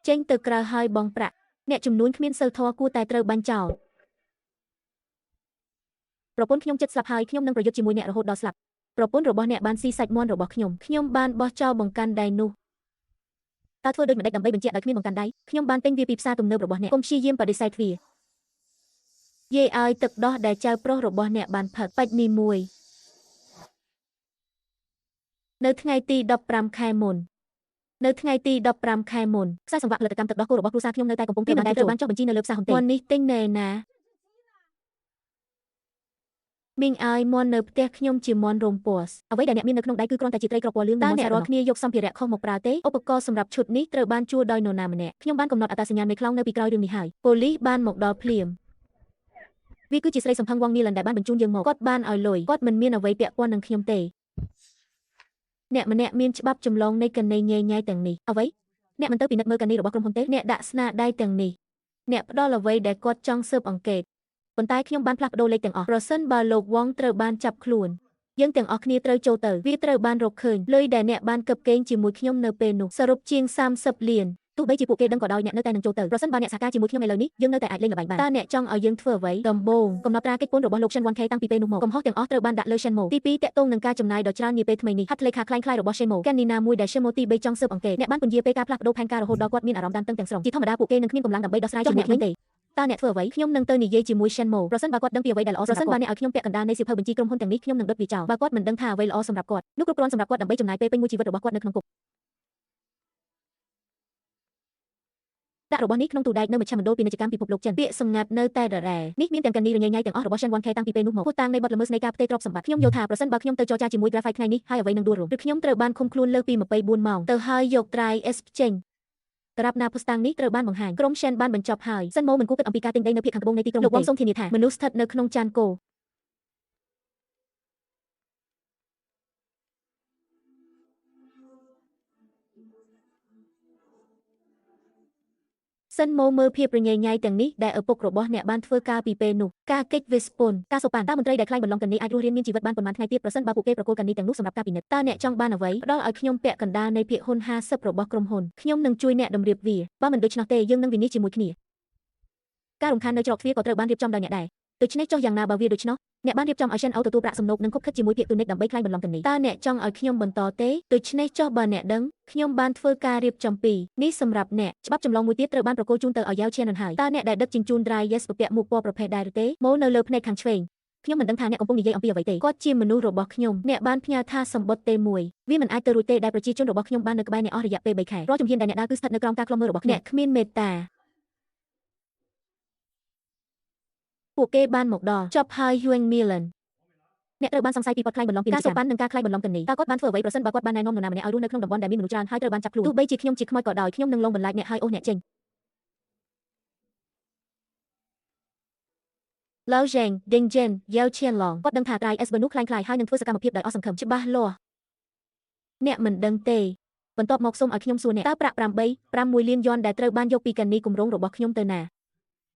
ចេញទៅក្រៅហើយបងប្រាក់អ្នកចំនួនគ្មានសិលធម៌គួរតែត្រូវបាញ់ចោលប្រពន្ធខ្ញុំចិត្តស្លាប់ហើយខ្ញុំនឹងប្រយុទ្ធជាមួយអ្នករហូតដល់ស្លាប់ប្រពន្ធរបស់អ្នកបានស៊ីសាច់មាន់របស់ខ្ញុំខ្ញុំបានបោះចោលបង្កាន់ដៃនោះតើធ្វើដូចម្តេចដើម្បីបញ្ជាក់ដោយគ្មានបង្កាន់ដៃខ្ញុំបានទិញវាពីផ្សារទំនើបរបស់អ្នកកុំព្យាយាមបដិសេធវាយាយឲ្យទឹកដោះដែលចៅប្រុសរបស់អ្នកបានផឹកបាច់នេះមួយនៅថ្ងៃទី15ខែមុននៅថ្ងៃទី15ខែមុនខ្សែសង្វាក់ផលិតកម្មទឹកដោះគោរបស់គ្រួសារខ្ញុំនៅតែកំពុងត្រូវបានចុះបញ្ជីនៅលើផ្សារហ៊ុនទេមាន់នេះទិញនៅឯណាមីងឲ្យមាន់នៅផ្ទះខ្ញុំជាមាន់រោមពណ៌អ្វីដែលអ្នកមាននៅក្នុងដៃគឺគ្រាន់តែជាត្រីក្រពណ៌លឿងនិងមាន់អ្នករាល់គ្នាយកសម្ភារៈខុសមកប្រើទេឧបករណ៍សម្រាប់ឈុតនេះត្រូវបានជួលដោយនរណាម្នាក់ខ្ញុំបានកំណត់អត្តសញ្ញាណនៃខ្លោងនៅពីក្រោយរឿងនេះហើយប៉ូលីសបានមកដល់ភ្លាមវាគឺជាស្រីសំផឹងវងនីលិនដែលបានបញ្ជូនយើងមកគាត់បានឲ្យលុយគាត់មិនមានអ្វីពាក់ព័ន្ធនឹងខ្ញុំទេអ្នកម្នាក់មានច្បាប់ចម្លងនៃកណីញ៉ៃញ៉ៃទាំងនេះអ្វីអ្នកមិនទៅពិនិត្យមើលកណីរបស់ក្រុមហ៊ុនទេអ្នកដាក់ស្នាដៃទាំងនេះអ្នកផ្ដល់អ្វីដែលគាត់ចង់ស៊ើបអង្កេតប៉ុន្តែខ្ញុំបានផ្លាស់ប្ដូរលេខទាំងអស់ប្រសិនបើលោកវងត្រូវបានចាប់ខ្លួនយើងទាំងអស់គ្នាត្រូវចូលទៅវាត្រូវបានរកឃើញលុយដែលអ្នកបានកឹបកេងជាមួយខ្ញុំនៅពេលនោះសរុបជាង30លានទោះបីជាពួកគេដឹងក៏ដោយអ្នកនៅតែនឹងចូលទៅប្រសិនបើអ្នកសហការជាមួយខ្ញុំឥឡូវនេះយើងនៅតែអាចលេងល្បែងបានតើអ្នកចង់ឲ្យយើងធ្វើអ្វីដំបូងកំណត់ត្រាកិច្ចពន្ធរបស់លោក Shen 1K តាំងពីពេលនោះមកកំហុសទាំងអស់ត្រូវបានដាក់លើ Shen Mo ទី2តាក់ទងនឹងការចំណាយដ៏ច្រើននាពេលថ្មីនេះហត្ថលេខាក្លែងៗរបស់ Shen Mo កណនីណាមួយដែល Shen Mo ទី3ចង់ស៊ើបអង្កេតអ្នកបានពន្យាពេលការផ្លាស់ប្ដូរផែនការរហូតដល់គាត់មានអារម្មណ៍តានតឹងទាំងស្រុងជាធម្មតាពួកគេនឹងគ្មានកម្លាំងដើម្បីដោះស្រាយជាមួយខ្ញុំទេតើអ្នកធ្វើអ្វីខ្ញុំនឹងទៅនិយាយជាមួយ Shen Mo ប្រសិនបើគាត់ដឹងពីអ្វីដែលល្អសម្រាប់គាត់ប្រសិនបើអ្នកឲ្យខ្ញុំពាក់កណ្ដាលនៃសៀវភៅបញ្ជីក្រុមហ៊ុនទាំងនេះខ្ញុំនឹងដុតវាចោលបើគាត់មិនដឹងថាអ្វីល្អសម្រាប់គាត់នោះគ្រប់គ្រាន់សម្រាប់គាត់ដើម្បីចំណាយពេលពេញមួយជីវិតរបស់គាត់នៅក្នុងគុកដាក់របស់នេះក្នុងទូដែកនៅមជ្ឈមណ្ឌលពាណិជ្ជកម្មពិភពលោកចិនពាក្យសម្ងាត់នៅតែដដែលនេះមានទាំងកណនីរញ៉េញ៉ៃទាំងអស់របស់ Shen 1K តាំងពីពេលនោះមកភស្តុតាងនៃបទល្មើសនៃការផ្ទេរទ្រព្យសម្បត្តិខ្ញុំយល់ថាប្រសិនបើខ្ញុំទៅចរចាជាមួយ Graphite ថ្ងៃនេះហើយអ្វីនឹងដួលរំឬខ្ញុំត្រូវបានឃុំខ្លួនលើសពី24ម៉ោងទៅហើយយក Dry S ចេញក្រាបណាភស្តុតាងនេះត្រូវបានបង្ហាញក្រុម Shen បានបញ្ចប់ហើយសិនម៉ូមិនគួរគិតអំពីការទិញដីនៅភាគខាងត្បូងនៃទីក្រុងលោកវងសូមធានាថាមនុស្សស្ថិតនៅក្នុងចានគោសិនម៉ូមើលភាពរញ៉េញ៉ៃទាំងនេះដែលឪពុករបស់អ្នកបានធ្វើការពីពេលនោះការកិច្ចវិស្ពន្ធការសូប៉ាន់តើមន្ត្រីដែលខ្លាញ់បន្លំកណនីអាចរស់រានមានជីវិតបានប៉ុន្មានថ្ងៃទៀតប្រសិនបើពួកគេប្រគល់កណនីទាំងនោះសម្រាប់ការពិនិត្យតើអ្នកចង់បានអ្វីផ្ដល់ឲ្យខ្ញុំពាក់កណ្ដាលនៃភាគហ៊ុន50របស់ក្រុមហ៊ុនខ្ញុំនឹងជួយអ្នកតម្រៀបវាបើមិនដូច្នោះទេយើងនឹងវិនិច្ឆ័យជាមួយគ្នាការរំខាននៅច្រកទ្វារក៏ត្រូវបានរៀបចំដោយអ្នកដែរដូច្នេះចុះយ៉ាងណាបើវាដូច្នោះអ្នកបានរៀបចំឲ្យ Shen ទទួលប្រាក់សំណូកនិងខុបខិតជាមួយភាគទូនិកដើម្បីក្លែងបន្លំកណនីតើអ្នកចង់ឲ្យខ្ញុំបន្តទេដូច្នេះចុះបើអ្នកដឹងខ្ញុំបានធ្វើការរៀបចំពីនេះសម្រាប់អ្នកច្បាប់ចម្លងមួយទៀតត្រូវបានប្រគល់ជូនទៅឲ្យយ៉ាវឆេនហើយតើអ្នកដែលដឹកជញ្ជូន Dry Yes ពពាក់មុខពណ៌ប្រភេទដែរឬទេម៉ូនៅលើភ្នែកខាងឆ្វេងខ្ញុំមិនដឹងថាអ្នកកំពុងនិយាយអំពីអ្វីទេគាត់ជាមនុស្សរបស់ខ្ញុំអ្នកបានផ្ញើថាសម្បត្តិទេមួយវាមិនអាចទៅរួចទេដែលប្រជាជនរបស់ខ្ញុំបាននៅក្បែរអ្នកអស់រយៈពេល3ខែរាល់ជំហានដែលអ្នកដើរគឺស្ថិតនៅក្រោមការឃ្លាំមើលរបស់ខ្ញុំអ្នកគ្មានមេត្តាពួកគេបានមកដល់ចប់ហើយ Huang Milan អ្នកត្រូវបានសង្ស័យពីបទក្លែងបន្លំពាណិជ្ជកម្មការសូកប៉ាន់និងការក្លែងបន្លំគណនីតើគាត់បានធ្វើអ្វីប្រសិនបើគាត់បានណែនាំនរណាម្នាក់ឲ្យរស់នៅក្នុងតំបន់ដែលមានមនុស្សច្រើនហើយត្រូវបានចាប់ខ្លួនទោះបីជាខ្ញុំជាខ្មោចក៏ដោយខ្ញុំនឹងលងបន្លាចអ្នកហើយអូសអ្នកចេញ ឡៅហ្សេងឌីងជិនយ៉ាវឈៀនឡងគាត់ដឹងថាត្រៃអេសបឺនោះคล้ายៗហើយនឹងធ្វើសកម្មភាពដោយអស់សង្ឃឹមច្បាស់លាស់អ្នកមិនដឹងទេបន្ទាប់មកសូមឲ្យខ្ញុំសួរអ្នកតើប្រាក់8.6លានយ័នដែលត្រូវបានយកពីកណនីគម្រោងរបស់ខ្ញុំទៅណា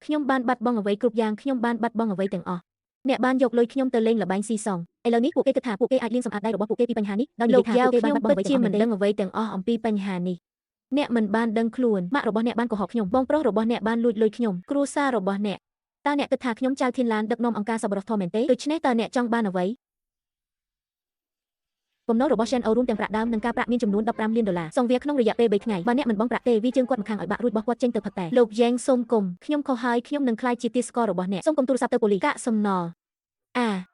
ខ្ញុំបានបាត់បង់អ្វីគ្រប់យ៉ាងខ្ញុំបានបាត់បង់អ្វីទាំងអស់អ្នកបានយកលុយខ្ញុំទៅលេងល្បែងស៊ីសងឥឡូវនេះពួកគេគិតថាពួកគេអាចលាងសម្អាតដៃរបស់ពួកគេពីបញ្ហានេះដោយនិយាយថាពួកគេបានបាត់បង់អ្វីទាំងអស់មិនដឹងអ្វីទាំងអស់អំពីបញ្ហានេះអ្នកមិនបានដឹងខ្លួនម៉ាក់របស់អ្នកបានកុហកខ្ញុំបងប្រុសរបស់អ្នកបានលួចលុយខ្ញុំគ្រួសាររបស់អ្នកតើអ្នកគិតថាខ្ញុំចៅធានឡានដឹកនាំអង្គការសប្បុរសធម៌មែនទេដូច្នេះតើអ្នកចង់បានអ្វីបំណុលរបស់ Shen O រួមទាំងប្រាក់ដើមនិងការប្រាក់មានចំនួន15លានដុល្លារសងវាក្នុងរយៈពេល3ថ្ងៃបើអ្នកមិនបង់ប្រាក់ទេវាជើងគាត់ម្ខាងឲ្យបាក់រួចបោះគាត់ចេញទៅផឹកតែលោកយ៉េងសូមគុំខ្ញុំខុសហើយខ្ញុំនឹងក្លាយជាទាសកររបស់អ្នកសូមកុំទូរស័ព្ទទៅប៉ូលីសកាកសំណល់អ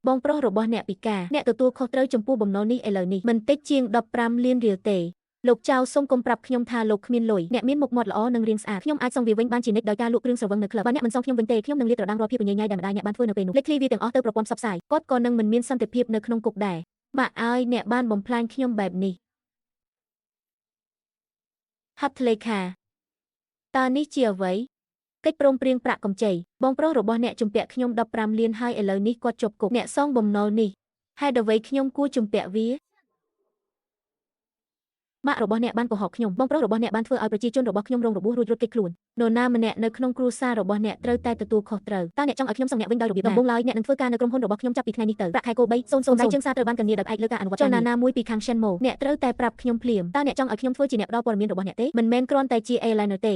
ាបងប្រុសរបស់អ្នកពិការអ្នកទទួលខុសត្រូវចំពោះបំណុលនេះឥឡូវនេះមិនតិចជាង15លានរៀលទេលោកចៅសូមកុំប្រាប់ខ្ញុំថាលោកគ្មានលុយអ្នកមានមុខមាត់ល្អនិងរាងស្អាតខ្ញុំអាចសងវាវិញបានជានិច្ចដោយការលក់គ្រឿងស្រវឹងនៅក្លឹបបើអ្នកមិនសងខ្ញុំវិញទេខ្ញុំនឹងលាតត្រដាងរាល់ភាពញញ៉ៃដែលម្ដាយអ្នកបានធ្វើនៅពេលនោះលេខឃ្លីវាទាំងអស់ទៅប្រព័ន្ធផ្សព្វផ្សាយគាត់ក៏នឹងមិនមានសន្តិភាពនៅក្នុងគុកដែរម៉ាក់ឲ្យអ្នកបានបំផ្លាញខ្ញុំបែបនេះហត្ថលេខាតើនេះជាអ្វីកិច្ចព្រមព្រៀងប្រាក់កម្ចីបងប្រុសរបស់អ្នកជំពាក់ខ្ញុំ15លានហើយឥឡូវនេះគាត់ជាប់គុកអ្នកសងបំណុលនេះហេតុអ្វីខ្ញុំគួរជំពាក់វាម៉ាក់របស់អ្នកបានកុហកខ្ញុំបងប្រុសរបស់អ្នកបានធ្វើឲ្យប្រជាជនរបស់ខ្ញុំរងរបួសរួចរត់គេចខ្លួននរណាម្នាក់នៅក្នុងគ្រួសាររបស់អ្នកត្រូវតែទទួលខុសត្រូវតើអ្នកចង់ឲ្យខ្ញុំសងអ្នកវិញដោយរបៀបណាដំបូងឡើយអ្នកនឹងធ្វើការនៅក្រុមហ៊ុនរបស់ខ្ញុំចាប់ពីថ្ងៃនេះទៅប្រាក់ខែគោ3.000ដៃជើងសារត្រូវបានធានាដោយផ្អែកលើការអនុវត្តចលនាណាមួយពីខាង Shenmo អ្នកត្រូវតែប្រាប់ខ្ញុំភ្លាមតើអ្នកចង់ឲ្យខ្ញុំធ្វើជាអ្នកផ្ដល់ព័ត៌មានរបស់អ្នកទេមិនមែនគ្រាន់តែជា eyeliner ទេ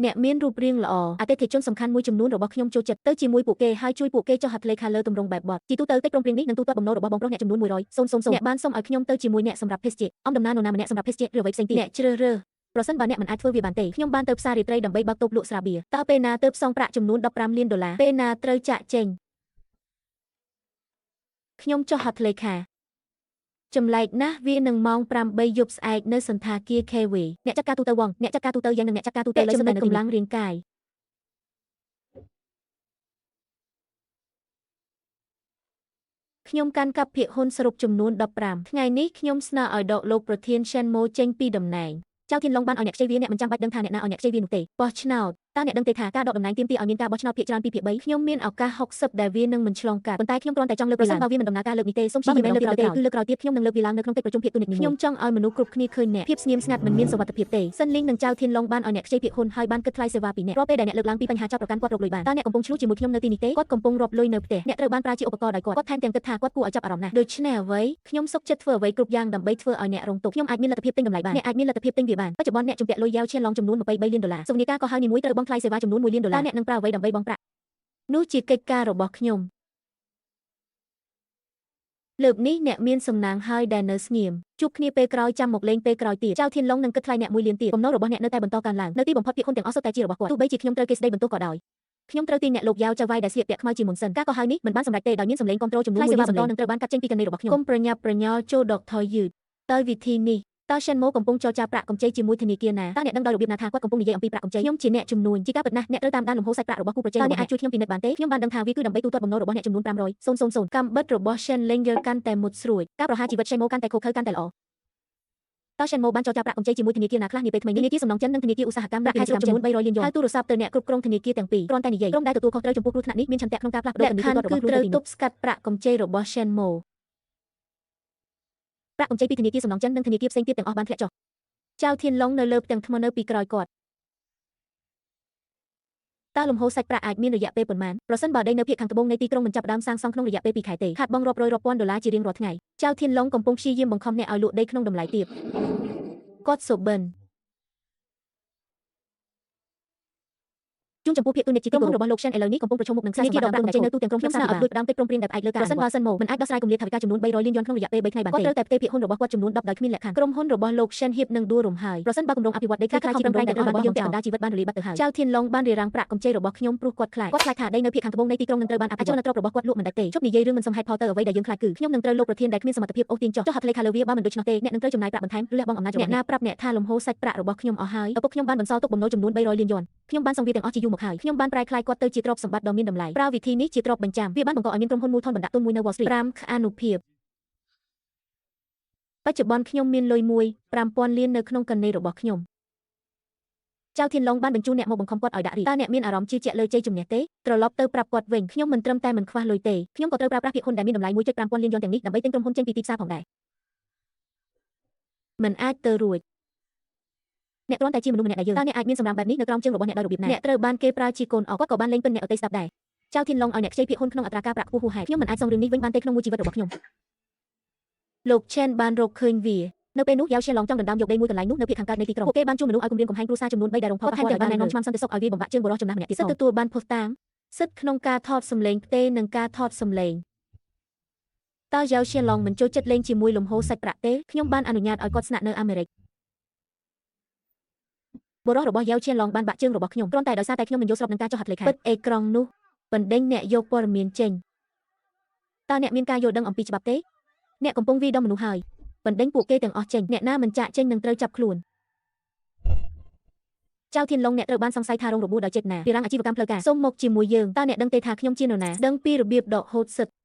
អ្នកមានរូបរាងល្អអតិថិជនសំខាន់មួយចំនួនរបស់ខ្ញុំចូលចិត្តទៅជាមួយពួកគេហើយជួយពួកគេចុះហត្ថលេខាលើទម្រង់បែបបទជាទូទៅកិច្ចព្រមព្រៀងនេះនឹងទូទាត់បំណុលរបស់បងប្រុសអ្នកចំនួន100,000អ្នកបានសុំឲ្យខ្ញុំទៅជាមួយអ្នកសម្រាប់ភេសជ្ជៈអំដំណើរនរណាម្នាក់សម្រាប់ភេសជ្ជៈឬអ្វីផ្សេងទៀតអ្នកជ្រើសរើសប្រសិនបើអ្នកមិនអាចធ្វើវាបានទេខ្ញុំបានទៅផ្សាររាត្រីដើម្បីបើកតូបលក់ស្រាបៀរតើពេលណាទើបសងប្រាក់ចំនួន15លានដុល្លារពេលណាត្រូវចាក់ចេញខ្ញុំចុះហត្ថលេខាចម្លែកណាស់វានឹងម៉ោង8យប់ស្អែកនៅសន្តាគារ KV អ្នកចាត់ការទូទៅវងអ្នកចាត់ការទូទៅយ៉ាងនិងអ្នកចាត់ការទូទៅលើចំណុចកម្លាំងរាងកាយខ្ញុំកាន់កាប់ភាគហ៊ុនសរុបចំនួន15ថ្ងៃនេះខ្ញុំស្នើឲ្យដកលោកប្រធាន Shenmo ចេញពីតំណែងចៅធានឡុងបានឲ្យអ្នកខ្ចីវាអ្នកមិនចាំបាច់ដឹងថាអ្នកណាឲ្យអ្នកខ្ចីវានោះទេបោះឆ្នោតតើអ្នកដឹងទេថាការដកតំណែងទាមទារឲ្យមានការបោះឆ្នោតភាគច្រើន2/3ខ្ញុំមានឱកាស60ដែលវានឹងមិនឆ្លងកាត់ប៉ុន្តែខ្ញុំគ្រាន់តែចង់លើកប្រសិនបើវាមិនដំណើរការលើកនេះទេសូមព្យាយាមលើកក្រោយទេគឺលើកក្រោយទៀតខ្ញុំនឹងលើកវាឡើងនៅក្នុងកិច្ចប្រជុំភាគទូនិច្ចខ្ញុំចង់ឲ្យមនុស្សគ្រប់គ្នាឃើញអ្នកភាពស្ងៀមស្ងាត់មិនមានសុវត្ថិភាពទេសិនលីងនិងចៅធានឡុងបានឲ្យអ្នកខ្ចីភាគហ៊ុនហើយបានគិតថ្លៃសេវាពីអ្នករាល់ពេលដែលអ្នកលើកឡើងពីបញ្ហាចាប់ប្រកាន់គាត់រកលុយបានតើអ្នកកំពុងឆ្លោះជាមួយខ្ញុំនៅទីនេះទេគាត់កំពុងរាប់លុយនៅផ្ទះអ្នកត្រូវបានប្រើជាឧបករណ៍ដោយគាត់គាត់ថែមទាំងគិតថាគាត់គួរឲ្យចាប់អារម្មណ៍ណាស់ដូច្នេះអ្វីខ្ញុំសុខចិត្តធ្វើអ្វីគ្រប់យ៉ាងដើម្បីធ្វើឲ្យអ្នករងទុក្ខខ្ញុំអាចមានលទ្ធភាពទិញតម្លៃបានអ្នកអាចមានលទ្ធភាពទិញវាបានបច្ចុប្បន្នអ្នកជំពាក់លុយយ៉ាវឈានឡងចំនួន23លានដុល្លារសុនីកាក៏ហៅនីមួយត្រូវបង់ថ្លៃសេវាចំនួន1លានដុល្លារអ្នកនឹងប្រើអ្វីដើម្បីបង់ប្រាក់នោះជាកិច្ចការរបស់ខ្ញុំលើកនេះអ្នកមានសំណាងហើយដែលនៅស្ងៀមជួបគ្នាពេលក្រោយចាំមកលេងពេលក្រោយទៀតចៅធានឡុងនឹងគិតថ្លៃអ្នក1លានទៀតបំណុលរបស់អ្នកនៅតែបន្តកើនឡើងនៅទីបំផុតភាគហ៊ុនទាំងអស់សុទ្ធតែជារបស់គាត់ទោះបីជាខ្ញុំត្រូវគេស្ដីបន្ទោសក៏ដោយខ្ញុំត្រូវទាញអ្នកលោកយ៉ាវចៅវាយដែលស្លៀកពាក់ខ្មៅជាមុនសិនការកោះហៅនេះមិនបានសម្រេចទេដោយមានសម្លេងគាំទ្រចំនួន1លានសម្លេងនឹងត្រូវបានកាត់ចេញពីកណនីរបស់ខ្ញុំគុំប្រញាប់ប្រញាល់ចូលដកថយយឺតដោយវិធីនេះតើ Shenmo កំពុងចរចាប្រាក់កម្ចីជាមួយធនាគារណាតើអ្នកដឹងដោយរបៀបណាថាគាត់កំពុងនិយាយអំពីប្រាក់កម្ចីខ្ញុំជាអ្នកជំនួញជាការពិតណាស់អ្នកត្រូវតាមដានលំហូរសាច់ប្រាក់របស់គូប្រជែងតើអ្នកអាចជួយខ្ញុំពិនិត្យបានទេខ្ញុំបានដឹងថាវាគឺដើម្បីទូទាត់បំណុលរបស់អ្នកចំនួន500,000កម្មបិទរបស់ Shen Linger កាន់តែមុតស្រួចការប្រហារជីវិត Shenmo កាន់តែឃោរឃៅកាន់តែល្អតើ Shenmo បានចរចាប្រាក់កម្ចីជាមួយធនាគារណាខ្លះនាពេលថ្មីនេះធនាគារសំណងចិននិងធនាគារឧស្សាហកម្មប្រាក់ខែសរុបចំនួន300លានយួនហើយទូរស័ព្ទទៅអ្នកគ្រប់គ្រងធនាគារទាំងពីរគ្រាន់តែនិយាយក្រុមដែលទទួលខុសត្រូវចំពោះគ្រោះថ្នាក់នេះមានឆន្ទៈក្នុងការផ្លាស់ប្ដូរធនាគាររបស់ខ្លួនត្រូវទប់ស្កាត់ប្រាក់កម្ចីរបស់ Shenmo ប្រាក់កម្ចីពីធនាគារសំណងចិននិងធនាគារផ្សេងទៀតទាំងអស់បានធ្លាក់ចុះចៅធានឡុងនៅលើផ្ទាំងថ្មនៅពីក្រោយគាត់តើលំហូរសាច់ប្រាក់អាចមានរយៈពេលប៉ុន្មានប្រសិនបើដីនៅភាគខាងត្បូងនៃទីក្រុងមិនចាប់ផ្ដើមសាងសង់ក្នុងរយៈពេល2ខែទេខាតបង់រាប់រយរាប់ពាន់ដុល្លារជារៀងរាល់ថ្ងៃចៅធានឡុងកំពុងព្យាយាមបង្ខំអ្នកឲ្យលក់ដីក្នុងតម្លៃទាបគាត់សុបិនជូនចំពោះភាគទូនិច្ចជាក្រុមហ៊ុនរបស់លោក Shen ឥឡូវនេះកំពុងប្រឈមមុខនឹងខ្សែសង្វាក់ប្រាក់កម្ចីនៅទូទាំងក្រុមខ្ញុំស្នើឲ្យផ្ដួចផ្ដើមកិច្ចព្រមព្រៀងដែលផ្អែកលើការប្រសិនបើ Shenmo មិនអាចដោះស្រាយគម្លាតថវិកាចំនួន300លានយួនក្នុងរយៈពេល3ថ្ងៃបានទេគាត់ត្រូវតែផ្ទេរភាគហ៊ុនរបស់គាត់ចំនួន10ដោយគ្មានលក្ខខណ្ឌក្រុមហ៊ុនរបស់លោក Shen ហៀបនឹងដួលរំហើយប្រសិនបើគម្រោងអភិវឌ្ឍដីខ្លះជាប្រែងដែលរបស់យើងពាក់កណ្ដាលជីវិតបានរលាយបាត់ទៅហើយចៅធានឡុងបានរារាំងប្រាក់កម្ចីរបស់ខ្ញុំព្រោះគាត់ខ្លាចថាដីនៅភាគខាងត្បូងនៃទីក្រុងនឹងត្រូវបានអភិវឌ្ឍទ្រព្យរបស់គាត់លក់មិនដាច់ទេជប់និយាយរឿងមិនសមហេតុផលទៅអ្វីដែលយើងខ្លាចគឺខ្ញុំនឹងត្រូវលោកប្រធានដែលគ្មានសមត្ថភាពអូសទាញចុះហត្ថលេខាលើវាបើមិនដូច្នោះទេអ្នកនឹងត្រូវចំណាយប្រាក់បន្ថែមឬលះបង់អំណាចរបស់អ្នកណាប្រាប់អ្នកថាលំហូរសាច់ប្រាក់របស់ខ្ញុំអស់ហើយឪពុកខ្ញុំបានបន្សល់ទុកបំណុលចំនួន300លានយួនខ្ញុំបានសងវាទាំងអស់ជាយូរមក មកហើយខ្ញុំបានប្រែក្លាយគាត់ទៅជាទ្រព្យសម្បត្តិដ៏មានតម្លៃប្រើវិធីនេះជាទ្រព្យបញ្ចាំវាបានបង្កឲ្យមានក្រុមហ៊ុនមូលធនបណ្ដាក់ទុនមួយនៅ Wall Street 5 អនុភាពបច្ចុប្បន្នខ្ញុំមានលុយ1.5 ពាន់លាននៅក្នុងកណនីរបស់ខ្ញុំចៅធានឡុងបានបញ្ជូនអ្នកមកបង្ខំគាត់ឲ្យដាក់រីតើអ្នកមានអារម្មណ៍ជឿជាក់លើជ័យជំនះទេត្រឡប់ទៅប្រាប់គាត់វិញខ្ញុំមិនត្រឹមតែមិនខ្វះលុយទេខ្ញុំក៏ត្រូវប្រើប្រាស់ភាគហ៊ុនដែលមានតម្លៃ 1.5 ពាន់លានយ៉នទាំងនេះដើម្បីទិញក្រុមហ៊ុនចេញពីទីផ្សារផងដែរមិនអាចទៅរួចអ្នកគ្រាន់តែជាមនុស្សម្នាក់ដែលយើងតើអ្នកអាចមានសម្រាមបែបនេះនៅក្រោមជើងរបស់អ្នកដោយរបៀបណាអ្នកត្រូវបានគេប្រើជាកូនអគាត់ក៏បានលេងពិនអ្នកអតីតស្ដាប់ដែរចៅធានឡុងឲ្យអ្នកខ្ចីភាគហ៊ុនក្នុងអត្រាការប្រាក់ខ្ពស់ហួសហេតុខ្ញុំមិនអាចសងរឿងនេះវិញបានទេក្នុងមួយជីវិតរបស់ខ្ញុំលោកឆេនបានរកឃើញវានៅពេលនោះយ៉ាវឈៀនឡងចង់ដណ្ដើមយកដីមួយកន្លែងនោះនៅភាគខាងកើតនៃទីក្រុងពួកគេបានជួលមនុស្សឲ្យគំរាមកំហែងគ្រួសារចំនួន3ដែលរងផលប៉ះពាល់ដោយបានណែនាំឆ្មាំសន្តិសុខឲ្យវាបំបាក់ជើងបុរសចំណាស់ម្នាក់ទៀតសិទ្ធិទទួលបានភស្តុតាងសិទ្ធិក្នុងការថតសម្លេងផ្ទេរនិងការថតសម្លេងតើយ៉ាវឈៀនឡងមិនចូលចិត្តលេងជាមួយលំហូរសាច់ប្រាក់ទេខ្ញុំបានអនុញ្ញាតឲ្យគាត់ស្នាក់នៅអាមេរិកបុរសរបស់យ៉ាវឈៀនឡងបានបាក់ជើងរបស់ខ្ញុំគ្រាន់តែដោយសារតែខ្ញុំមិនយល់ស្របនឹងការចុះហត្ថលេខាពិតអេក្រង់នោះបណ្ដេញអ្នកយកព័ត៌មានចេញតើអ្នកមានការយល់ដឹងអំពីច្បាប់ទេអ្នកកំពុងវាយដំមនុស្សហើយបណ្ដេញពួកគេទាំងអស់ចេញអ្នកណាមិនចាក់ចេញនឹងត្រូវចាប់ខ្លួនចៅធានឡុងអ្នកត្រូវបានសង្ស័យថារងរបួសដោយចេតនាពីរាំងអាជីវកម្មផ្លូវការសូមមកជាមួយយើងតើអ្នកដឹងទេថាខ្ញុំជានរណាដឹងពីរបៀបដកហូតសិទ្ធិ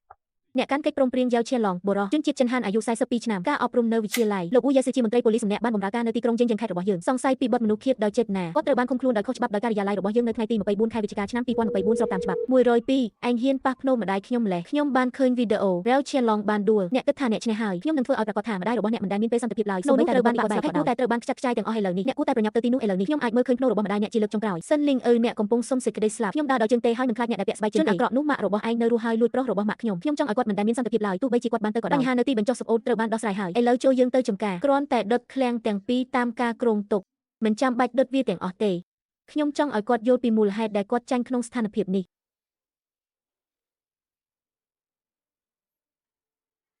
អ្នកកាន់កិច្ចព្រមព្រៀងយ៉ាវឈៀនឡងបុរសជនជាតិចិនហានអាយុ42ឆ្នាំការអប់រំនៅវិទ្យាល័យលោកអ៊ូយ៉ាស៊ឺជាមន្ត្រីប៉ូលីសម្នាក់បានបម្រើការនៅទីក្រុងជេងខេត្តរបស់យើងសង្ស័យពីបទមនុស្សឃាតដោយចេតនាគាត់ត្រូវបានឃុំខ្លួនដោយខុសច្បាប់ដោយការិយាល័យរបស់យើងនៅថ្ងៃទី24ខែវិច្ឆិកាឆ្នាំ2024ស្របតាមច្បាប់102ឯងហ៊ានប៉ះភ្នោម្ដាយខ្ញុំម្លេះខ្ញុំបានឃើញវីដេអូរ៉េវឈៀនឡងបានដួលអ្នកគិតថាអ្នកឈ្នះហើយខ្ញុំនឹងធ្វើឲ្យប្រាកដថាម្ដាយរបស់អ្នកមិនដែលមានពេលសន្តិភាពឡើយសូម្បីតែត្រូវបានបាក់បែកគួរតែត្រូវបានខ្ចាត់ខ្ចាយទាំងអស់ឥឡូវនេះអ្នកគួរតែប្រញាប់ទៅទីនោះឥឡូវនេះខ្ញុំអាចមើលឃើញភ្នោរបស់ម្ដាយអ្នកជាលើកចុងក្រោយសិនលីងអឺអ្នកកំពុងសុំសេចក្តីស្លាប់ខ្ញុំដើរដោយជើងទេហើយមិនខ្លាចអ្នកដែលពាក់ស្បែកជើងទេជនអាក្រក់នោះម៉ាក់របស់ឯងនៅរស់ហើយលួចប្រុសរបស់ម៉ាក់ខ្ញុំខ្ញុំចង់ឲ្យគាត់មិនដែលមានសន្តិភាពឡើយទោះបីជាគាត់បានទៅក៏ដោយបញ្ហានៅទីបញ្ចុះសម្អូតត្រូវបានដោះស្រាយហើយឥឡូវចូលយើងទៅចំការគ្រាន់តែដុតឃ្លាំងទាំងពីរតាមការគ្រោងទុកមិនចាំបាច់ដុតវាទាំងអស់ទេខ្ញុំចង់ឲ្យគាត់យល់ពីមូលហេតុដែលគាត់ចាញ់ក្នុងស្ថានភាពនេះ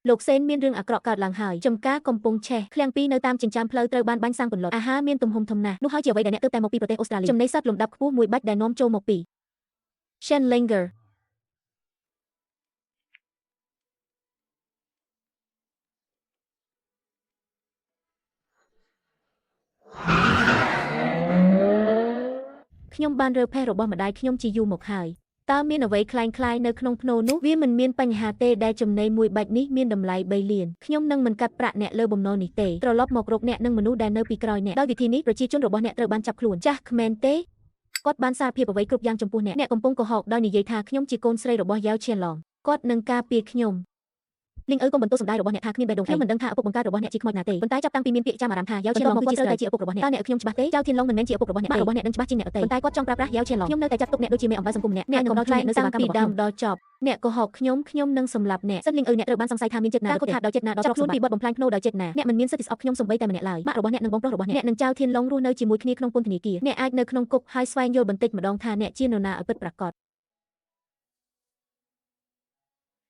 លោកសេនមានរឿងអាក្រក់កើតឡើងហើយចំការកំពុងឆេះឃ្លាំងពីរនៅតាមចិញ្ចើមផ្លូវត្រូវបានបាញ់សាំងពន្លត់អាហារមានទំហំធំណាស់នោះហើយជាអ្វីដែលអ្នកទើបតែមកពីប្រទេសអូស្ត្រាលីចំណីសត្វលំដាប់ខ្ពស់មួយបាច់ដែលនាំចូលមកពី Shenlinger ខ្ញុំបានរើផេះរបស់ម្ដាយខ្ញុំជាយូរមកហើយតើមានអ្វីคล้ายៗនៅក្នុងភ្នោនោះវាមិនមានបញ្ហាទេដែលចំណីមួយបាច់នេះមានតម្លៃ3លានខ្ញុំនឹងមិនកាត់ប្រាក់អ្នកលើបំណុលនេះទេត្រឡប់មករកអ្នកនិងមនុស្សដែលនៅពីក្រោយអ្នកដោយវិធីនេះប្រជាជនរបស់អ្នកត្រូវបានចាប់ខ្លួនចាស់គ្មែនទេគាត់បានសារភាពអ្វីគ្រប់យ៉ាងចំពោះអ្នកអ្នកកំពុងកុហកដោយនិយាយថាខ្ញុំជាកូនស្រីរបស់យ៉ាវឈៀនឡងគាត់នឹងការពារខ្ញុំលីងអើកុំបន្ទោសសម្ដាយរបស់អ្នកថាគ្មានបេះដូងខ្ញុំមិនដឹងថាឪពុកបង្កើតរបស់អ្នកជាខ្មោចណាទេប៉ុន្តែចាប់តាំងពីមានពាក្យចាំអារម្មណ៍ថាយ៉ាវឈៀនឡងគឺជាស្ត្រីជាឪពុករបស់អ្នកតើអ្នកខ្ញុំច្បាស់ទេចៅធានឡងមិនមែនជាឪពុករបស់អ្នករបស់អ្នកនឹងច្បាស់ជាងអ្នកទេប៉ុន្តែគាត់ចង់ប្រើប្រាស់យ៉ាវឈៀនឡងខ្ញុំនៅតែចាត់ទុកអ្នកដូចជាមេអំបៅសង្គមម្នាក់អ្នកនឹងដល់អ្នកនៅសេវាកម្មរបស់ខ្ញុំដល់ចប់អ្នកកុហកខ្ញុំខ្ញុំនឹងសម្លាប់អ្នកសិនលីងអើអ្នកត្រូវបានសង្ស័យថាមានចេតនាការខូចខាតដោយចេតនាដល់ខ្លួនពីបទបំផ្លាញភ្នោដោយចេតនាអ្នកមិនមានសិទ្ធិស្អប់ខ្ញុំសូម្បីតែម្នាក់ឡើយម៉ាក់របស់អ្នកនិងបងប្រុសរបស់អ្នកនិងចៅធានឡងរស់នៅជាមួយគ្នាក្នុងពន្ធនាគារអ្នកអាចនៅក្នុងគុកហើយស្វែងយល់បន្តិចម្ដងថាអ្នកជានរណាឲ្យពិតប្រាកដ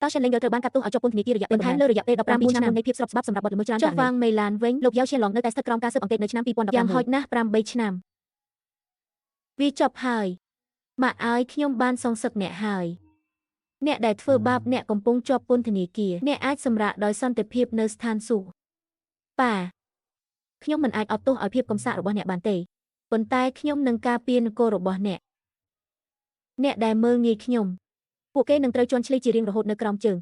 តើ Shenlinger ត្រូវបានកាត់ទោសឲ្យជាប់ពន្ធនាគាររយៈពេលបន្ថែមលើរយៈពេល15ឆ្នាំនៃភាពស្របច្បាប់សម្រាប់បទល្មើសច្រើនចុះវ៉ាងមេឡានវិញលោកយ៉ាវឈៀនឡងនៅតែស្ថិតក្រោមការស៊ើបអង្កេតនៅឆ្នាំ2015យ៉ាងហោចណាស់8ឆ្នាំវាចប់ហើយម៉ាក់ឲ្យខ្ញុំបានសងសឹកអ្នកហើយអ្នកដែលធ្វើបាបអ្នកកំពុងជាប់ពន្ធនាគារអ្នកអាចសម្រាកដោយសន្តិភាពនៅស្ថានសួគ៌ប៉ាខ្ញុំមិនអាចអត់ទោសឲ្យភាពកំសាករបស់អ្នកបានទេប៉ុន្តែខ្ញុំនឹងការពារនគររបស់អ្នកអ្នកដែលមើលងាយខ្ញុំពួកគេនឹងត្រូវជាន់ឈ្លីជារៀងរហូតនៅក្រោមជើង